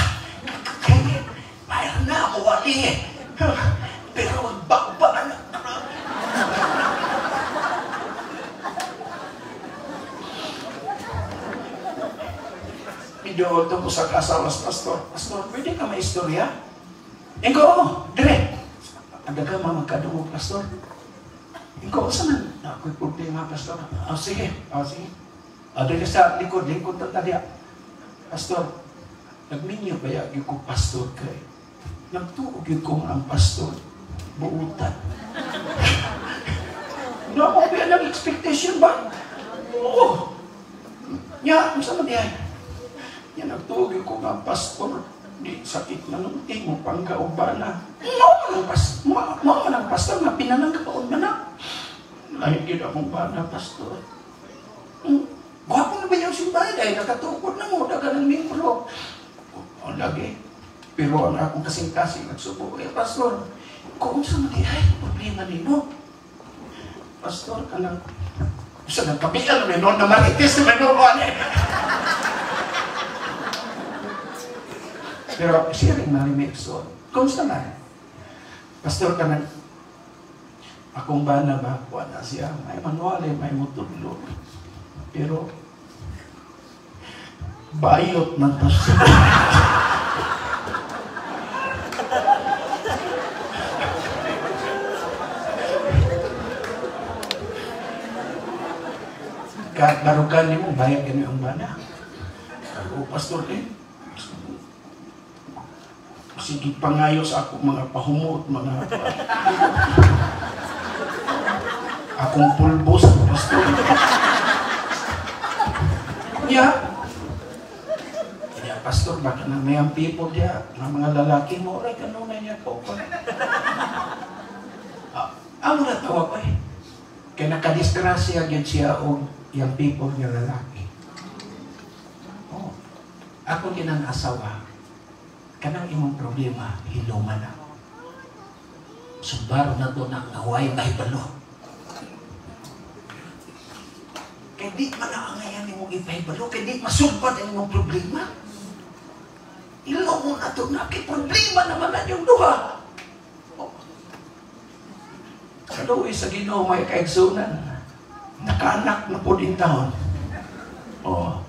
Kaya, bayar na, makawali eh. Pero ang baba na. Video ito ko sa kasawas, pastor. Pastor, pwede ka maistorya? Ingo, oh, dire. Ang daga mamagkadungog, pastor. Ingo, saan man? Ako'y problema, pastor. Oh, sige. Oh, sige. Oh, dire sa likod, lingkod na tadiya. Pastor, nagminyo ba yun ko, pastor, kay? Nagtuog yun ko ang pastor. Buutan. No, ako ba ang expectation ba? Oo. Nya, saan man diyan? Nya, nagtuog yun ko nga pastor. Di sakit na nung tingo, panggaoba na. Mao man ang pastor, nga pinananggaon man na. Lahit yun akong bana, pastor. Gwapo na ba yung simbahan? Dahil nakatukod na mo, daga ng membro. O, lagi. Pero ang akong kasing-kasing nagsubo, eh, pastor, kung sa mali, ay, problema nino. Pastor, kanang, sa nagkapian, may noon na maritis, may noon ko, ano. Pero sharing na rin may so, kumusta na? Pastor, kanang, akong bana ba, kuha na siya, may manual, may mutudlo. Pero, bayot ng pastor. Barukan ni mo, bayad ganyan ang bana. O, pastor, eh. Sige, pangayo sa ako, mga pahumot, mga... akong pulbos, pastor. Ya. Ya, pastor, baka na may ang people diya, ng mga lalaki mo, aray, kanunay niya ko pa. Amo na tawa ko eh. Kaya nakadisgrasya gyud siya og yung people niya lalaki. Oh. Ako ginang asawa, kanang imong problema, hiloma na. Sumbaro na to ng naway mahibalo. Kaya di man naangayan imong ipahibalo, kaya di masulbad ang imong problema. Ilong na to na, kay problema naman na yung duha. Oh. Kaluoy sa Ginoo may kaigsunan. Nakaanak na po din taon. Oh.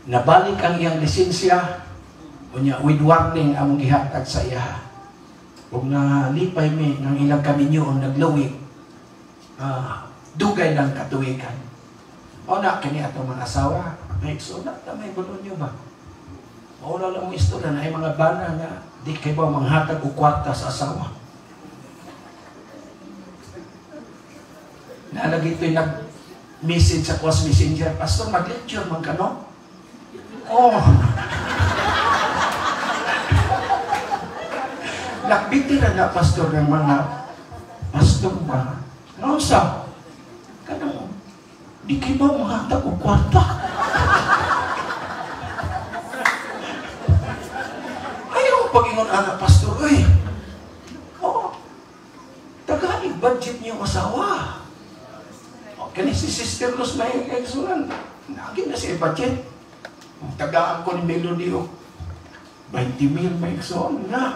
Nabalik ang iyang lisensya. Unya, with warning ang gihatag sa iya. Kung nalipay mi ng ilang kaminyoon naglawig, dugay lang katuwikan. O na, kini atong mga asawa, may so na, may bulon nyo ba? Maula lang mong istorya na ay mga bana nga di kay ba manghatag og kwarta sa asawa. Nalagi ito'y nag-message sa Kwas Messenger, Pastor, mag-lecture man ka, no? Oh! Nakbitira na, pastor, ng mga pastor ba? Nausa, kanang, di kayo ba manghatag og kwarta? Ayaw pag-ingon, anak, pastor, uy. Oh, taganig budget niyong asawa. Oh, kani si Sister Luz may kaigsunan. Naging na siya budget. Tagaan ko ni Melody, oh. 20,000 may igsoon na.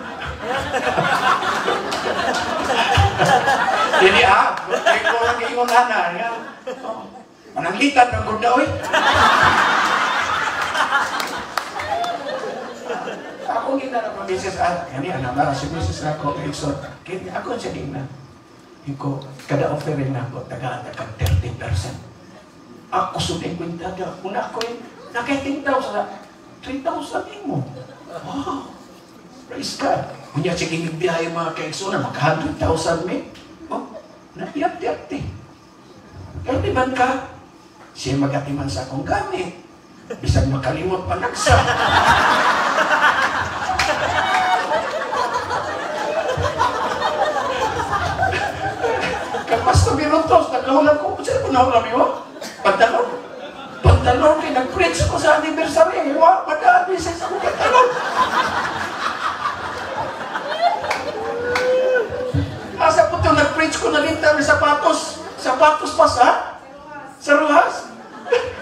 Dili ah, ko lang ingon ana. Mananglitan ng gunda oy. Ako gina na ko Mrs. Ah, kani ana ba si Mrs. ako igsoon. Kini ako siya gina. Iko kada offering na ako tagaan ta kag 30%. Ako sud ang kwenta da. Una ko nakay 10,000, 3,000 nimo. Wow! Praise God! Kunya, sige nagbiyahe mga kaigsoon na maka 100,000 may. Oh, naiyat-iyat eh. Kaya di ba ka? Siya magatiman sa akong gamit. Bisag makalimot pa nagsa. Kag Pastor Birutos, nagkahulam ko. Sino ko nahulam yun? Pantalon. Pantalon, kaya nag-preach ko sa anniversary. Wa, madami sa isang pantalon. Asa po ito, nag-preach ko na linta may sapatos. Sapatos pa sa? Sa Ruhas.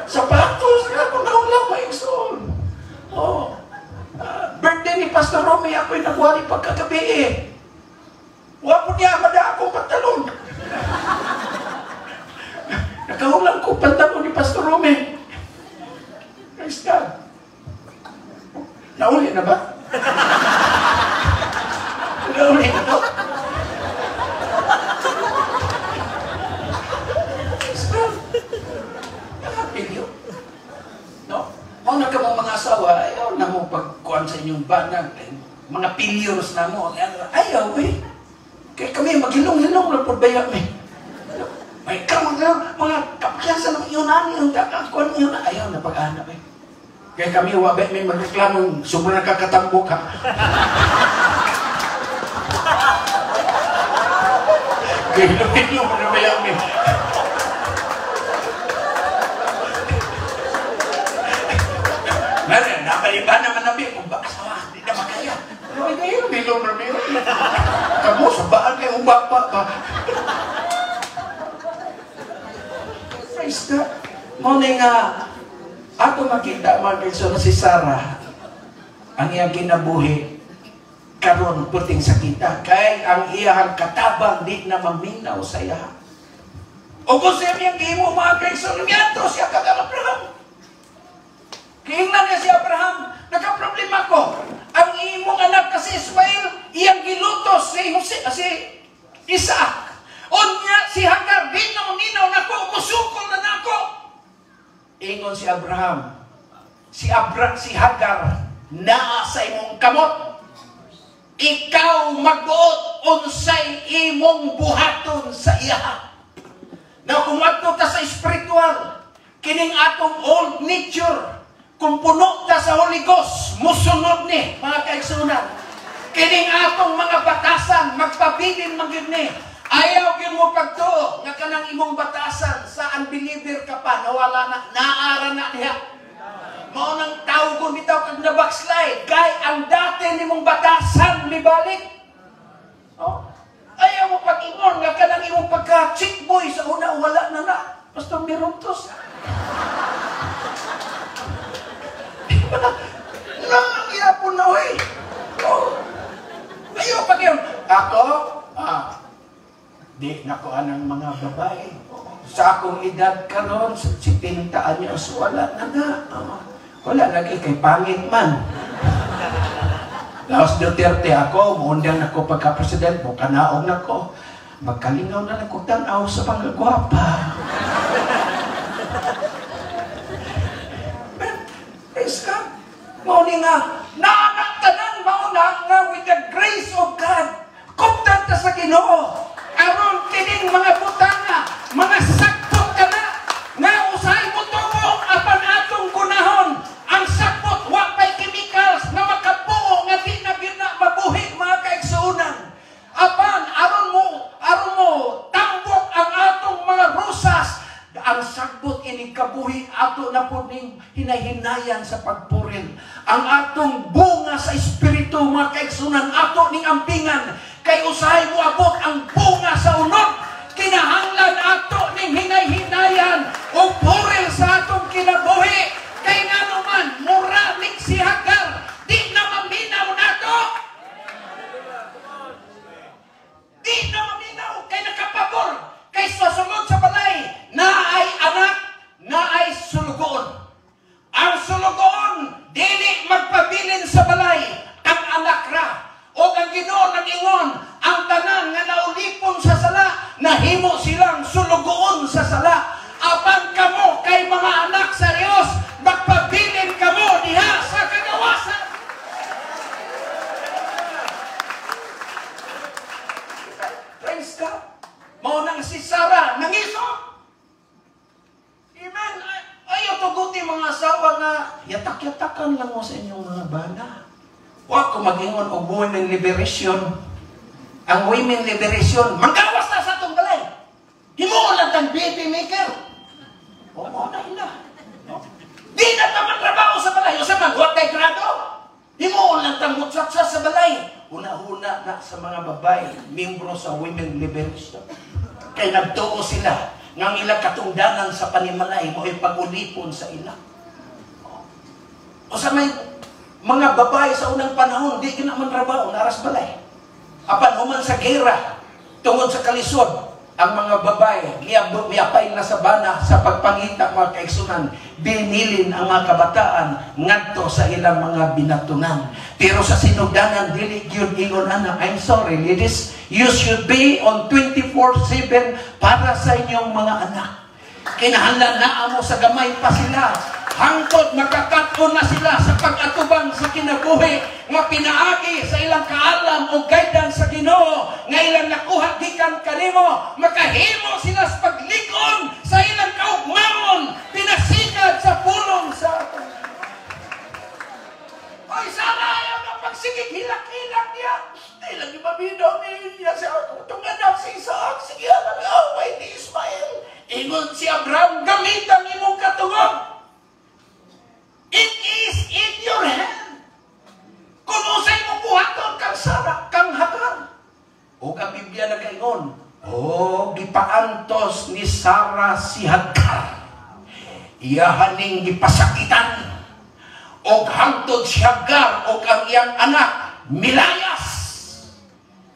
Sapatos. Kaya ko nahulam, maigsoon. Oh. Birthday ni Pastor Romy, ako'y nagwali pagkagabi eh. niya, mada akong pantalon. Nakahulang ko pantalon ni Pastor Rome. Praise God. Nauli na ba? Nauli na ba? Praise God. Nakapilyo. No? Kung na ka mong mga asawa, ayaw na mo pagkuhan sa inyong banag. Mga failures na mo. Ayaw eh. Kaya kami, maghilong-hilong na po ba yan eh. May ka mga kapyasan ng iyon na yung kakakuan iyon na. Ayaw na pag-anap eh. Kaya kami, wabay may magreklamong sobrang nakakatambok ha. Kaya hilong-hilong na ba yan eh. Nabaliba naman nabi, kung ba asawa, di na makaya. Pero ay kayo, hilong na ba yun? Kamu, sabaan kayo, ubapa ba? Praise God. Muna nga, ato makita mga kaigsoon si Sarah, ang iyang kinabuhi, karon puting sakita, kay ang iyang katabang di na maminaw sa iya. O kung siya niyang gihimo mga kaigsoon, miadto siya kag Abraham. Kiingnan niya si Abraham, nagka-problema ko. Ang imong anak kasi Ismael, iyang gilutos si Jose, si Isaac. Unya si Hagar, di na maminaw nako, musukol na nako. Ingon si Abraham, si Hagar, naa sa imong kamot. Ikaw magbuot unsay imong buhaton sa iya. Na kung adto ta sa espiritual, kining atong old nature, kung puno ta sa Holy Ghost, musunod ni mga kaigsunan. Kining atong mga batasan, magpabilin man gyud ni. Ayaw gyud mo pagtuo nga kanang imong batasan sa unbeliever ka pa, nawala na, naara na diha. Mao nang tawgon bitaw kag na backslide, kay ang dati nimong batasan mibalik. Oh? Ayaw mo pag-ingon nga kanang imong pagka chick boy sa una wala na na. Basta miruntos. Nangyapon na oy. Oh. Ayaw pag yun. Ako, di nakuha ng mga babae. Sa akong edad karon, 70 anyos, wala na na. Wala lagi kay pangit man. Laos Duterte ako, muundang nako pagka-president, mukanaog nako. Magkalingaw na lang kong tanaw sa mga gwapa. Praise God. Mauni nga, naanak tanan, mauna nga with the grace of God. Kuptan ta sa Ginoo. Aron kining mga butanga, mga sakpot ka na, nga usahay mo tubo apan atong gunahon. Ang sakpot, wa pa'y chemicals na makabuo nga di na gyud na mabuhi mga kaigsuonan. Apan aron mo tambok ang atong mga rosas. Ang sagbot ining kabuhi ato na po ning hinahinayan sa pagpuril. Ang atong bunga sa espiritu mga kaigsunan ato ning ampingan. Kay usahay mo abot ang bunga sa unod, kinahanglan ato ning hinay-hinayan o puril sa atong kinabuhi. Kay ngano man, mura si Hagar, di na maminaw nato. Di na maminaw, kay nakapabor, kay sasulod sa balay, na ay anak, na ay sulugoon. Ang sulugoon, dili magpabilin sa balay, ang anak ra. O ang Ginoo nag-ingon, ang tanan nga naulipon sa sala, nahimo silang sulugoon sa sala. Apan kamo kay mga anak sa Dios, magpabilin kamo diha sa kagawasan. Praise God. Mao nang si Sarah nangiso. Amen. Ayaw tuguti mga asawa nga yatak-yatakan lang mo sa inyong mga bana. Wa ko mag-ingon og women liberation. Ang women liberation, manggawas na sa atong balay. Himuon lang tang baby maker. O, mo na ila. No? Di na ta mantrabaho sa balay. O sa man, wa kay grado. Himuon lang tang mutsatsa sa balay. Una-una na sa mga babae, membro sa women liberation. Kay nagtuo sila ngang ila katungdanan sa panimalay mo ay pag-ulipon sa ila. O sa may mga babae sa unang panahon, di gina man trabaho, naras balay. Apan human sa gera, Tungod sa kalisod, ang mga babae miapay na sa bana sa pagpangita, mga kaigsunan, binilin ang mga kabataan ngadto sa ilang mga binatunan. Pero sa sinugdanan, dili gyud ingon ana. I'm sorry, ladies, you should be on 24/7 para sa inyong mga anak. Kinahanglan naa mo sa gamay pa sila hangtod makakat-on na sila sa pag-atubang sa kinabuhi nga pinaagi sa ilang kaalam o guidance sa Ginoo nga ilang nakuha gikan kanimo. Makahimo sila sa paglig-on sa ilang kaugmaon pinasikad sa pulong sa atong. Oy, sana ayaw na pagsigig hilak-hilak niya. Di lang yung mabinaw niya sa atong anak si Isaac. Sige, ang away ni Ismael. Ingon si Abraham, "Gamitan imong katungod. It is in your hand." Kung unsay imong buhaton kang Sara, kang Hagar. O ang Biblia nagaingon, oh, gipaantos ni Sara si Hagar. Iyahaning gipasakitan. Og hangtod si Hagar og ang iyang anak milayas.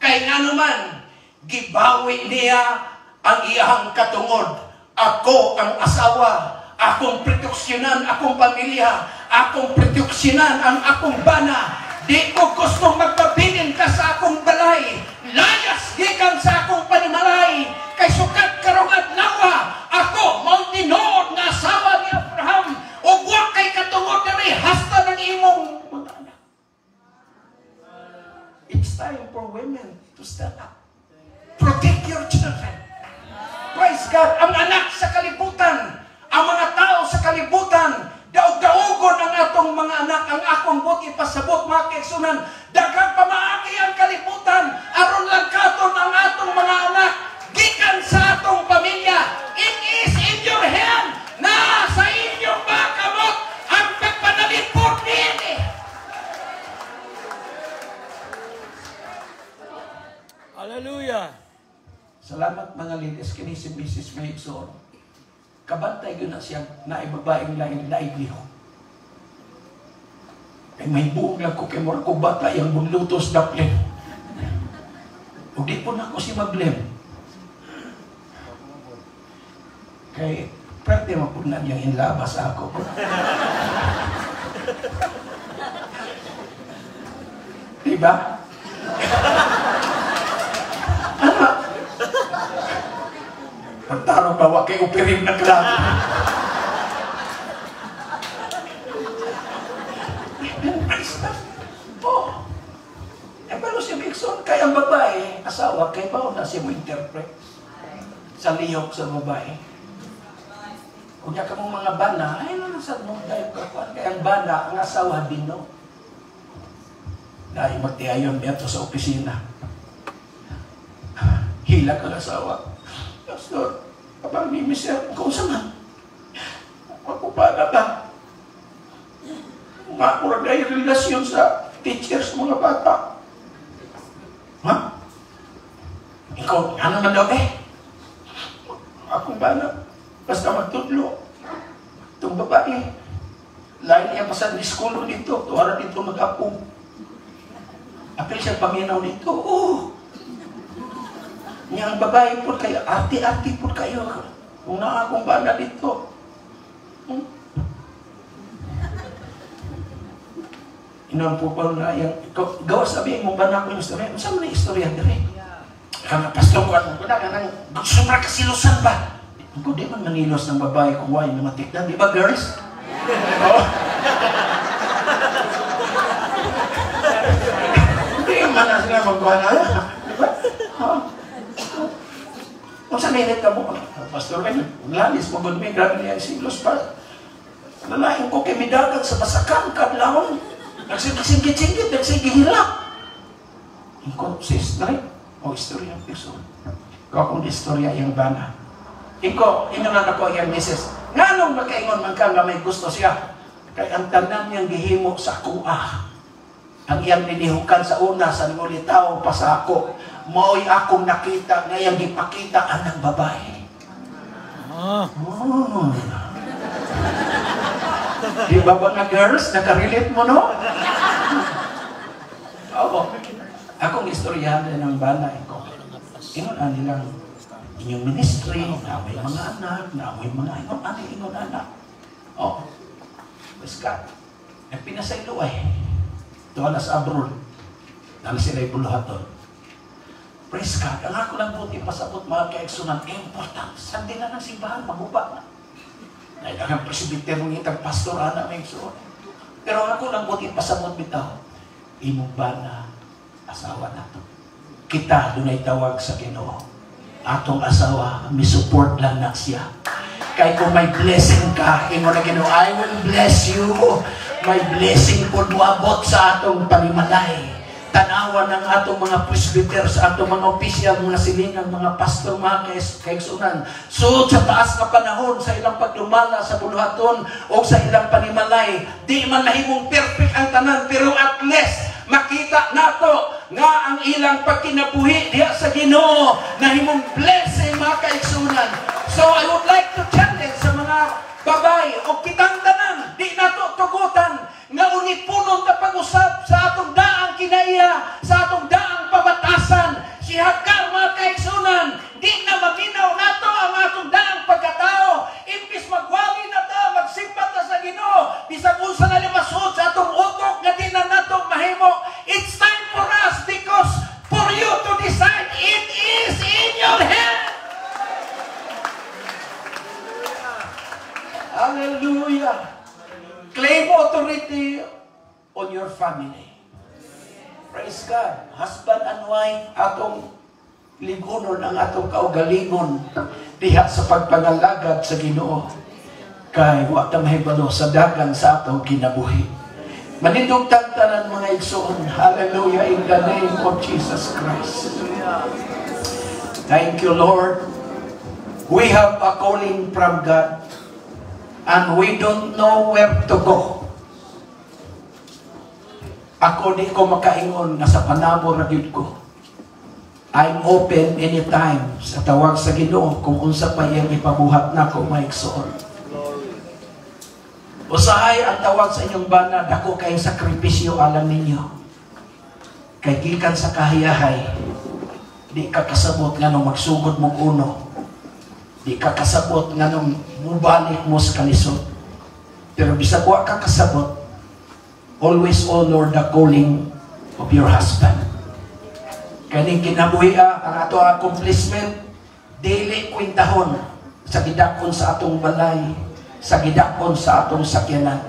Kay nganuman, gibawi niya ang iyahang katungod. Ako ang asawa, akong proteksyonan akong pamilya, akong proteksyonan ang akong bana. Di ko gusto magpabilin ka sa akong balay. Layas gikan sa akong panimalay. Kay sukat karong adlaw, ako mao tinuod nga asawa ni Abraham. Ug wa kay katungod diri hasta ng imong mga anak. It's time for women to stand up. Protect your children. Praise God. Ang anak sa kalibutan, ang mga tao sa kalibutan, daog-daogon ang atong mga anak, ang akong buot ipasabot, mga kaigsunan, daghang pamaagi ang kalibutan, aron lang katon ang atong mga anak, gikan sa atong pamilya. It is in your hand, na sa inyong mga kamot, ang pagpanalipod niini. Hallelujah. Salamat, mga ladies, kini si Mrs. Mayson. Kabantay yun na siya na babaeng lain lihok. Kay may buong lang ko kay mura ko bata yang bunlutos daplin. Ug di po na ko si mablem. Kay pwede man po na niyang inlabas ako. Diba? Ano? Pagtaro ba, wa kay upirim na klaro. Praise God. Oh. Eh, pero si Bigson, kay ang babae, asawa, kay ba na siya mo interpret sa lihok sa babae. Kung ka mong mga bana, ay ano sa mo dahil kakuan. Kaya ang bana, ang asawa din, no? Dahil magtiayon niya sa opisina. Hilak ang asawa. "Pastor, kapag ni Michelle, kung saan man, magpupala ba? Makurag na yung relasyon sa teachers, mga bata." "Ha? Ikaw, ano man daw eh?" "Akong bana, basta magtudlo. Itong babae, lain niya pa sa school dito, tuwara dito mag-apong. Apil siya paminaw dito, oh! Niya ang babae po kayo, arte-arte po kayo. Kung na akong bana dito." Inon po pa na yung, gawa sabihin mo ba na ako yung istorya? Saan mo na istorya dire? Kaya pastor ko, ano ko na, kanang sumra kasilusan ba? Kung di man manilos ng babae kung why na matikdan, di ba, girls? Oh. Hindi man na sila magkuha na. Di ba? Oh. Kung saan nainit ka mo, "Pastor, ay, lalis mo, good may grabe niya silos pa. Lalaing ko kay midagat sa basakan, kadlawon. Nagsigigit-sigit, nagsigihilak." Ingko, sis, dali. O, istorya, person. Ikaw akong istorya yung bana. Iko, inunan ako yung misis. Nganong makaingon man ka nga may gusto siya? Kay ang tanan niyang gihimo sa kuha. Ang iyang nilihukan sa una, sa nangulitaw pa sa ako. Mao'y akong nakita nga iyang gipakita anang babae. Ah. Oh. Di ba ba nga girls, nakarelate mo, no? Oo. Akong istoryahan din ng bana ko. Ingon ani lang inyong ministry, na may mga anak, na may mga ingon ani, ingon anak. Oh. Praise God. Nagpinasaylo ay. Tuwa na sa abroad. Nala sila buluhaton. Praise God. Ang ako lang buti pasabot, mga kaigsuonan, important. Sandi na ng simbahan, maguba na. Dahil ang presbitero ng itag pastor, ana, may igsuon. Pero ang ako lang buti pasabot bitaw, imong bana, asawa na to. Kita, dunay tawag sa Ginoo. Atong asawa, mi support lang na siya. Kay kung may blessing ka, ingon na Ginoo, "I will bless you." May blessing po moabot sa atong panimalay. Tanawan ng atong mga presbyter, sa atong mga opisyal, mga silingan, mga pastor, mga kaigsuonan. So, sa taas nga panahon, sa ilang pagdumala sa buluhaton o sa ilang panimalay, di man mahimong perfect ang tanan, pero at least makita nato nga ang ilang pagkinabuhi diha sa Ginoo nahimong blessing, mga kaigsuonan. So I would like to challenge sa mga babae o kitang tanan, di nato tugutan nga unipunon ta pag-usab sa atong daang kinaiya, sa atong daang pabatasan. Si Hagar, mga kaigsuonan, di na maminaw nato ang atong daang pagkatao. Imbis magwali na ta, magsimba ta sa Ginoo, bisag unsa na limasuod sa atong utok nga di na nato mahimo. It's time for us because for you to decide, it is in your hand. Hallelujah. Claim authority on your family. Praise God. Husband and wife, atong ligunon ang atong kaugalingon diha sa pagpangalagad sa Ginoo. Kay wa ta mahibalo sa dagan sa atong kinabuhi. Manindog tanan, mga igsoon. Hallelujah, in the name of Jesus Christ. Thank you, Lord. We have a calling from God and we don't know where to go. Ako, di ko makaingon nga sa Panabo ra gyud ko. I'm open anytime sa tawag sa Ginoo kung unsa pa iyang ipabuhat nako, mga igsoon. Usahay ang tawag sa inyong bana, dako kayong sakripisyo alang ninyo. Kay gikan sa kahayahay, di ka kasabot nganong magsugod mong uno. Di ka kasabot nganong mubalik mo sa kalisod. Pero bisag wa ka kasabot, always honor the calling of your husband. Kaning kinabuhi ang ato accomplishment, dili kwintahon sa gidakon sa atong balay, sa gidakon sa atong sakyanan,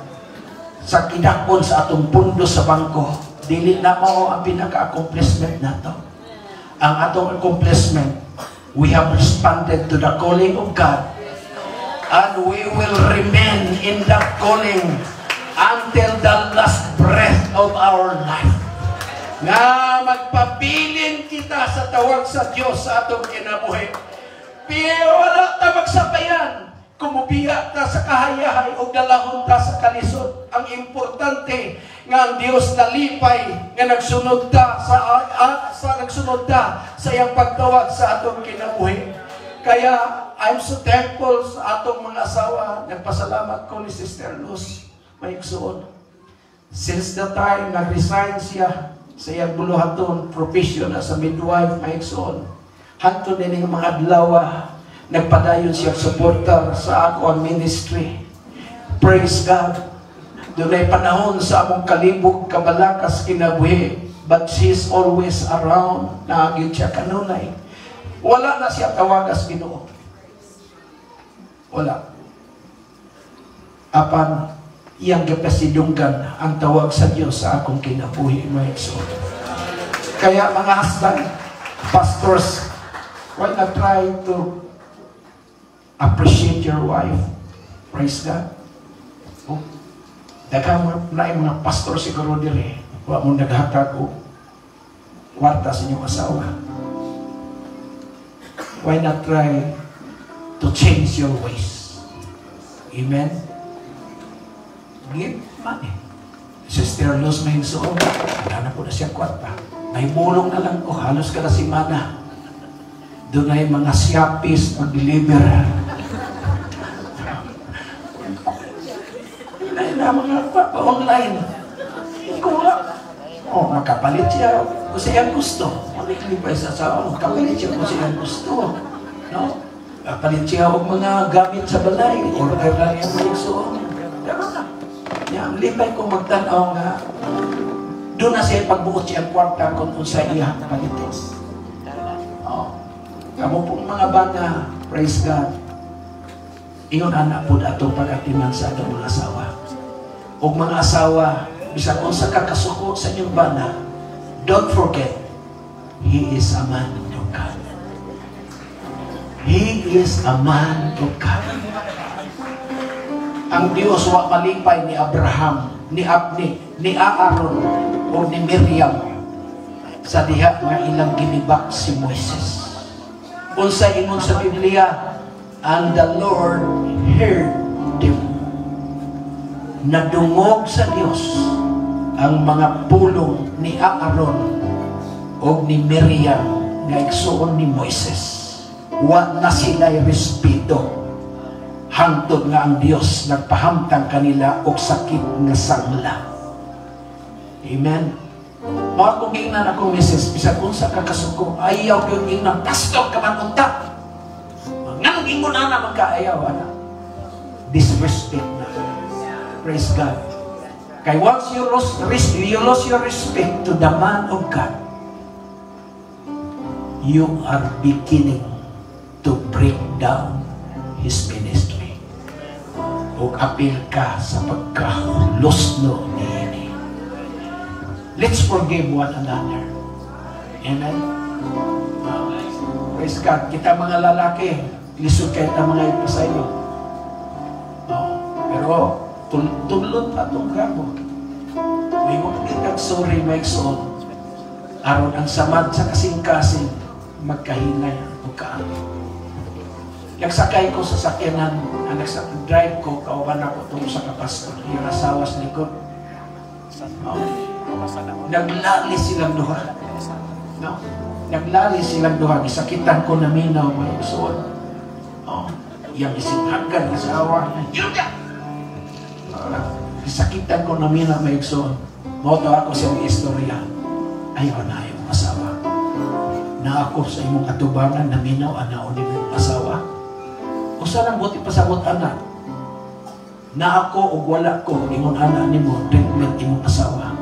sa gidakon sa atong pundo sa bangko. Dili na mao ang pinaka-accomplishment nato. Ang atong accomplishment, we have responded to the calling of God and we will remain in that calling until the last breath of our life. Nga magpabilin kita sa tawag sa Diyos sa atong kinabuhi. Pero wala ta magsapayan. Kumubiya ta sa kahayahay o dalahon ta sa kalisod. Ang importante nga ang Dios nalipay nga nagsunod ta sa iyang pagtawag sa atong kinabuhi. Kaya I'm so thankful sa atong mga asawa. Nagpasalamat ko ni Sister Luz, may igsuon. Since the time nag-resign siya sa iyang buluhaton, profession as a midwife, may igsuon. Hangtod din mga adlaw, nagpadayon siya suporta sa ako ang ministry. Praise God. Dunay panahon sa among kalibog, kabalakas kinabuhi, but she's always around. Naagid siya kanunay. Wala na siya tawagas Ginoo. Wala. Apan iyang gipasidunggan ang tawag sa Dios sa akong kinabuhi, mga igsoon. Kaya mga husband, pastors, why not try to appreciate your wife? Praise God. Oh, daghang na yung mga pastor siguro dire, wa mo naghatag og kwarta sa inyong asawa. Why not try to change your ways? Amen? Give money. Sister Luz, may igsoon, wala na po na siya kwarta. May bulong na lang ko, halos kada semana. Doon ay mga Shopees mag-deliver. Na, na mga pa, online. Kuha. Oh, makapalit siya. Kung sa iyang gusto. Maglipay sa asawa, kapalit siya kung sa iyang gusto. No? Palit siya og mga gamit sa balay, order lang iyang mga igsuon. Pero na. Ya, ang lipay ko magtan-aw nga doon na siya pagbuot siyang kwarta kung unsa iyang palitin. Oh. Kamo pong mga bana, praise God. Ingon ana pud atong pag-atiman sa atong mga asawa. Og mga asawa, bisan unsa ka kasuko sa inyong bana, don't forget, he is a man of God. He is a man of God. Ang Dios wa malipay ni Abraham, ni Abni, ni Aaron, o ni Miriam sa diha nga ilang ginibak si Moises. Unsa ingon sa Biblia, "And the Lord heard them." Nadungog sa Dios ang mga pulong ni Aaron o ni Miriam nga igsuon ni Moises. Wa na sila respeto hangtod nga ang Dios nagpahamtang kanila og sakit nga sangla. Amen. Mao akong giingnan akong misis, bisag unsa ka kasuko, ayaw gyud ingnan, "Pastor ka man unta. Nganong ingon ana man ka?" Ayaw ana. Disrespect na. Praise God. Kay once you lose your respect to the man of God, you are beginning to break down his ministry. Ug apil ka sa pagkalusno niini. Let's forgive one another. Amen. Praise God. Kita mga lalaki, lisod kay ta mga ipasaylo. No. Pero tudlon pa atong gamo. May mo kag sorry, may igsoon. Aron ang samad sa kasing-kasing magkahinay o kaami. Nagsakay ko sa sakyanan, ang drive ko, kauban ako tungo sa kapastor, yung asawa sa likod. No? Naglali silang duha. No? Naglali silang duha. Gisakitan ko na minaw, mga igsoon. Oh. Yang isinhagan asawa. Yun ka! Gisakitan ko na minaw, mga igsoon. Mao to ako siyang istorya. Ayaw na imong asawa. Na ako sa imong atubangan, naminaw, anaon ni imong asawa. Usa lang buti pasabot ana. Na ako og wala ko, ingon ana nimo, treatment imong asawa.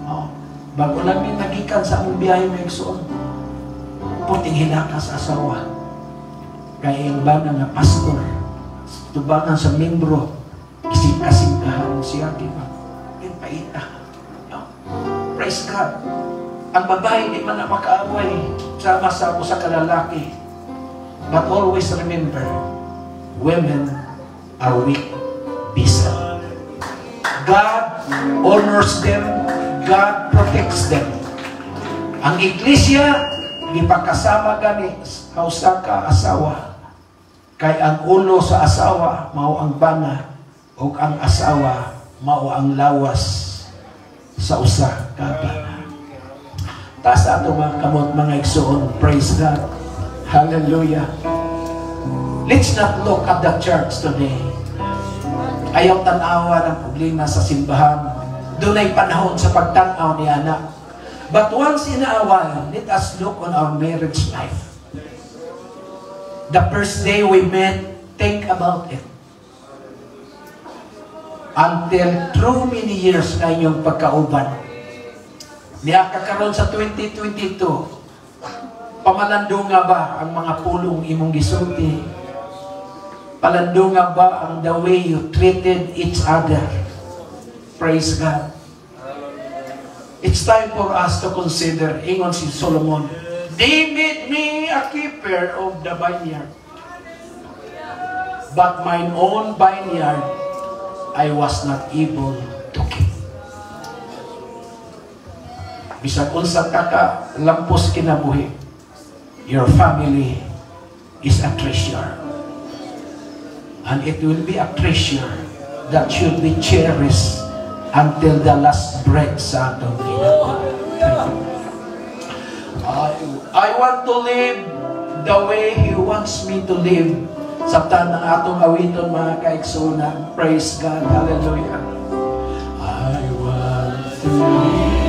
Oh. Bago lang mi nagikan sa among biyahe, mga igsoon. Puting hilaka sa asawa. Kay ang bana nga pastor, tubangan sa membro, ising-kasingkahan siya, di ba? Yung paita. No? Praise God. Ang babae di man na makaaway sama sa usa ka lalaki. But always remember, women are weak vessel. God honors them, God protects them. Ang iglesia, gipakasama gani sa usa ka asawa. Kay ang ulo sa asawa mao ang bana ug ang asawa mao ang lawas sa usa ka bana. Taas ato mga kamot, mga igsoon. Praise God. Hallelujah. Let's not look at the church today. Ayaw tanawa ng problema sa simbahan. Dunay panahon sa pagtanaw ni anak. But once in a while, let us look on our marriage life. The first day we met, think about it. Until through many years na inyong pagkauban. Niya kakaroon sa 2022, pamalandunga ba ang mga pulong imong gisulti? Palandunga ba ang the way you treated each other? Praise God. It's time for us to consider, ingon si Solomon, "They made me a keeper of the vineyard. But mine own vineyard I was not able to keep." Bisag unsa ka ka lampos kinabuhi, your family is a treasure. And it will be a treasure that should be cherished until the last breath sa atong kinabuhi. I want to live the way He wants me to live. Sa tanang atong awiton, mga kaigsunan. Praise God. Hallelujah. I want to live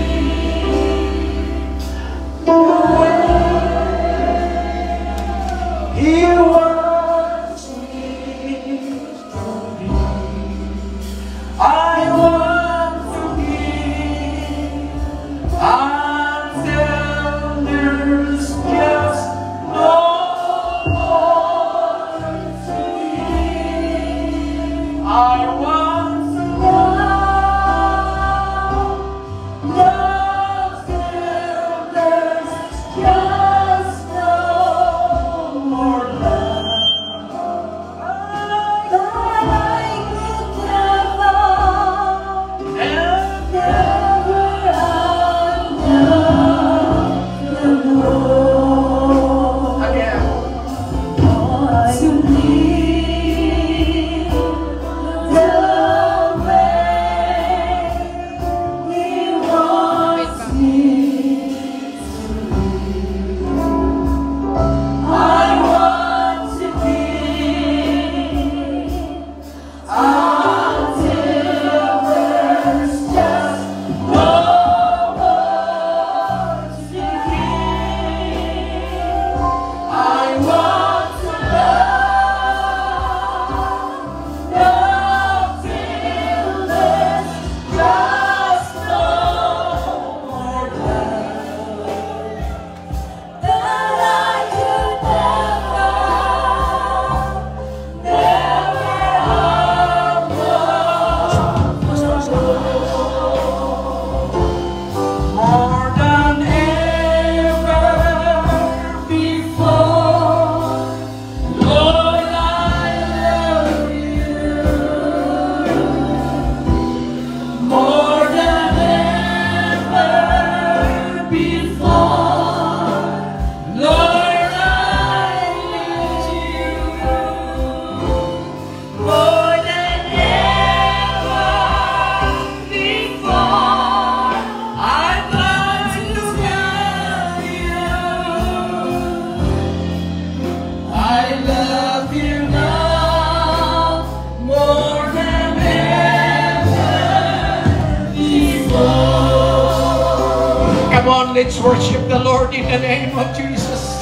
Come on, let's worship the Lord in the name of Jesus.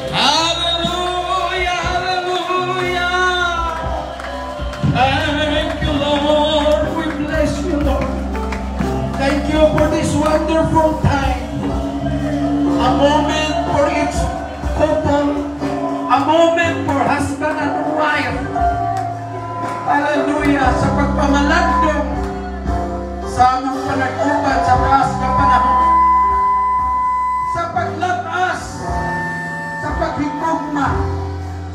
Hallelujah, hallelujah. Thank you, Lord. We bless you, Lord. Thank you for this wonderful time. A moment for each couple, a moment for husband and wife. Hallelujah. Sa pagpamalandong sa among panag-uban sa taas nga panahon. Sa paglatas, sa paghigugma,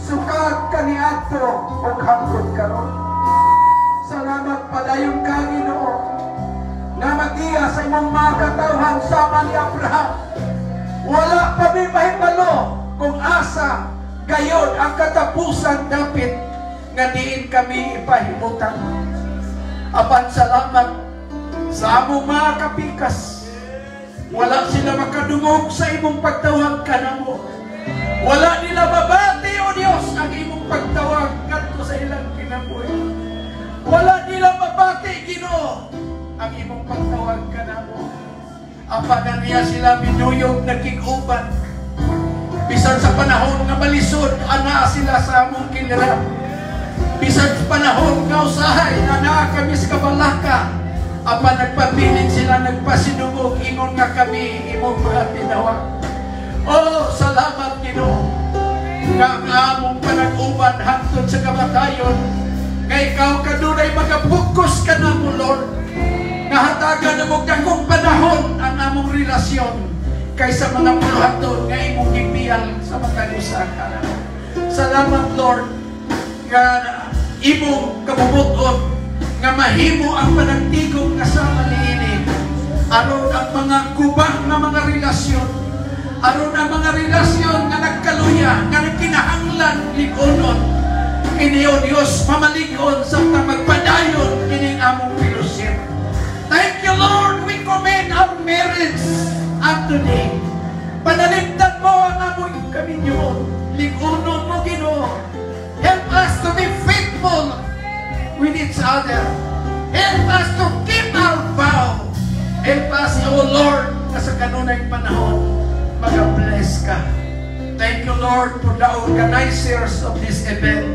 sukad kaniadto ug hangtod karon. Salamat, padayon ka, Ginoo, nga magiya sa imong mga katawhan sama ni Abraham. Wala pa mi mahibalo kung asa gayod ang katapusan dapit nga diin kami ipahimutang. Apan salamat sa among mga kapikas. Wala sila makadungog sa imong pagtawag kanamo. Wala nila mabati, O Dios, ang imong pagtawag ngadto sa ilang kinabuhi. Wala nila mabati, Ginoo, ang imong pagtawag kanamo. Apan na niya sila minuyog, nagkig-uban. Bisan sa panahon nga malisod, ana sila sa among kinirap. Bisan sa panahon nga usahay, ana kami sa kabalaka. Apan nagpabilin sila, nagpasinugog, ingon nga kami, imong mga tinawag. Oh, salamat, Ginoo, nga ang among panag-uban hangtod sa kamatayon, nga ikaw kanunay magabugkos ka na mo, Lord. Nga hatagan mo dakong panahon ang among relasyon kaysa mga buluhaton nga imong gipiyal sa matag usa ka. Salamat, Lord, nga imong kabubut-on nga mahimo ang panagtigom nga sama niini aron ang mga guba nga mga relasyon, aron ang mga relasyon nga nagkaluya, nga nagkinahanglan lig-onon kini, O Dios, mamalig-on samtang magpadayon kining among fellowship. Thank you, Lord. We commend our marriage unto thee. Panalipdan mo ang among kaminyoon. Lig-onon mo, Ginoo. Help us to be faithful with each other. Help us to keep our vow. Help us, O Lord, na sa kanunay panahon, mag-bless ka. Thank you, Lord, for the organizers of this event.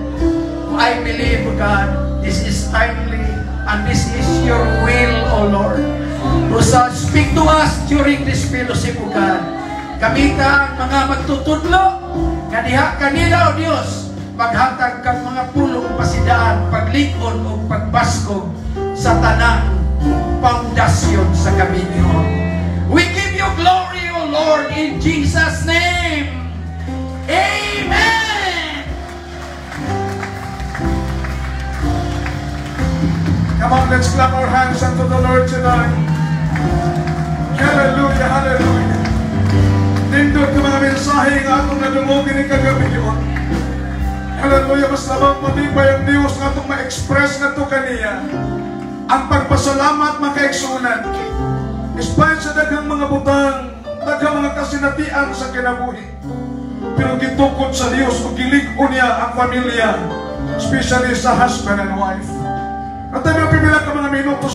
I believe, God, this is timely and this is your will, O Lord. Usa, speak to us during this fellowship, O God. Kamita ang mga magtutudlo, kaniha kanila, O Diyos, maghatag kang mga pulong pasidaan, paglikon o pagbaskog sa tanang pundasyon sa kaminyoon. We give you glory, O Lord, in Jesus' name. Amen! Come on, let's clap our hands unto the Lord tonight. Hallelujah, hallelujah. Nindot ng mga mensahe nga atong nadungog ini kagabi yun. Hallelujah, mas lamang malipay ang Diyos nga atong ma-express nga to kaniya ang pagpasalamat, mga kaigsuonan. Despite sa daghang mga butang, daghang mga kasinatian sa kinabuhi, pero gitukod sa Diyos o gilig-on niya ang pamilya, especially sa husband and wife. At tayo pipila ka mga minuto.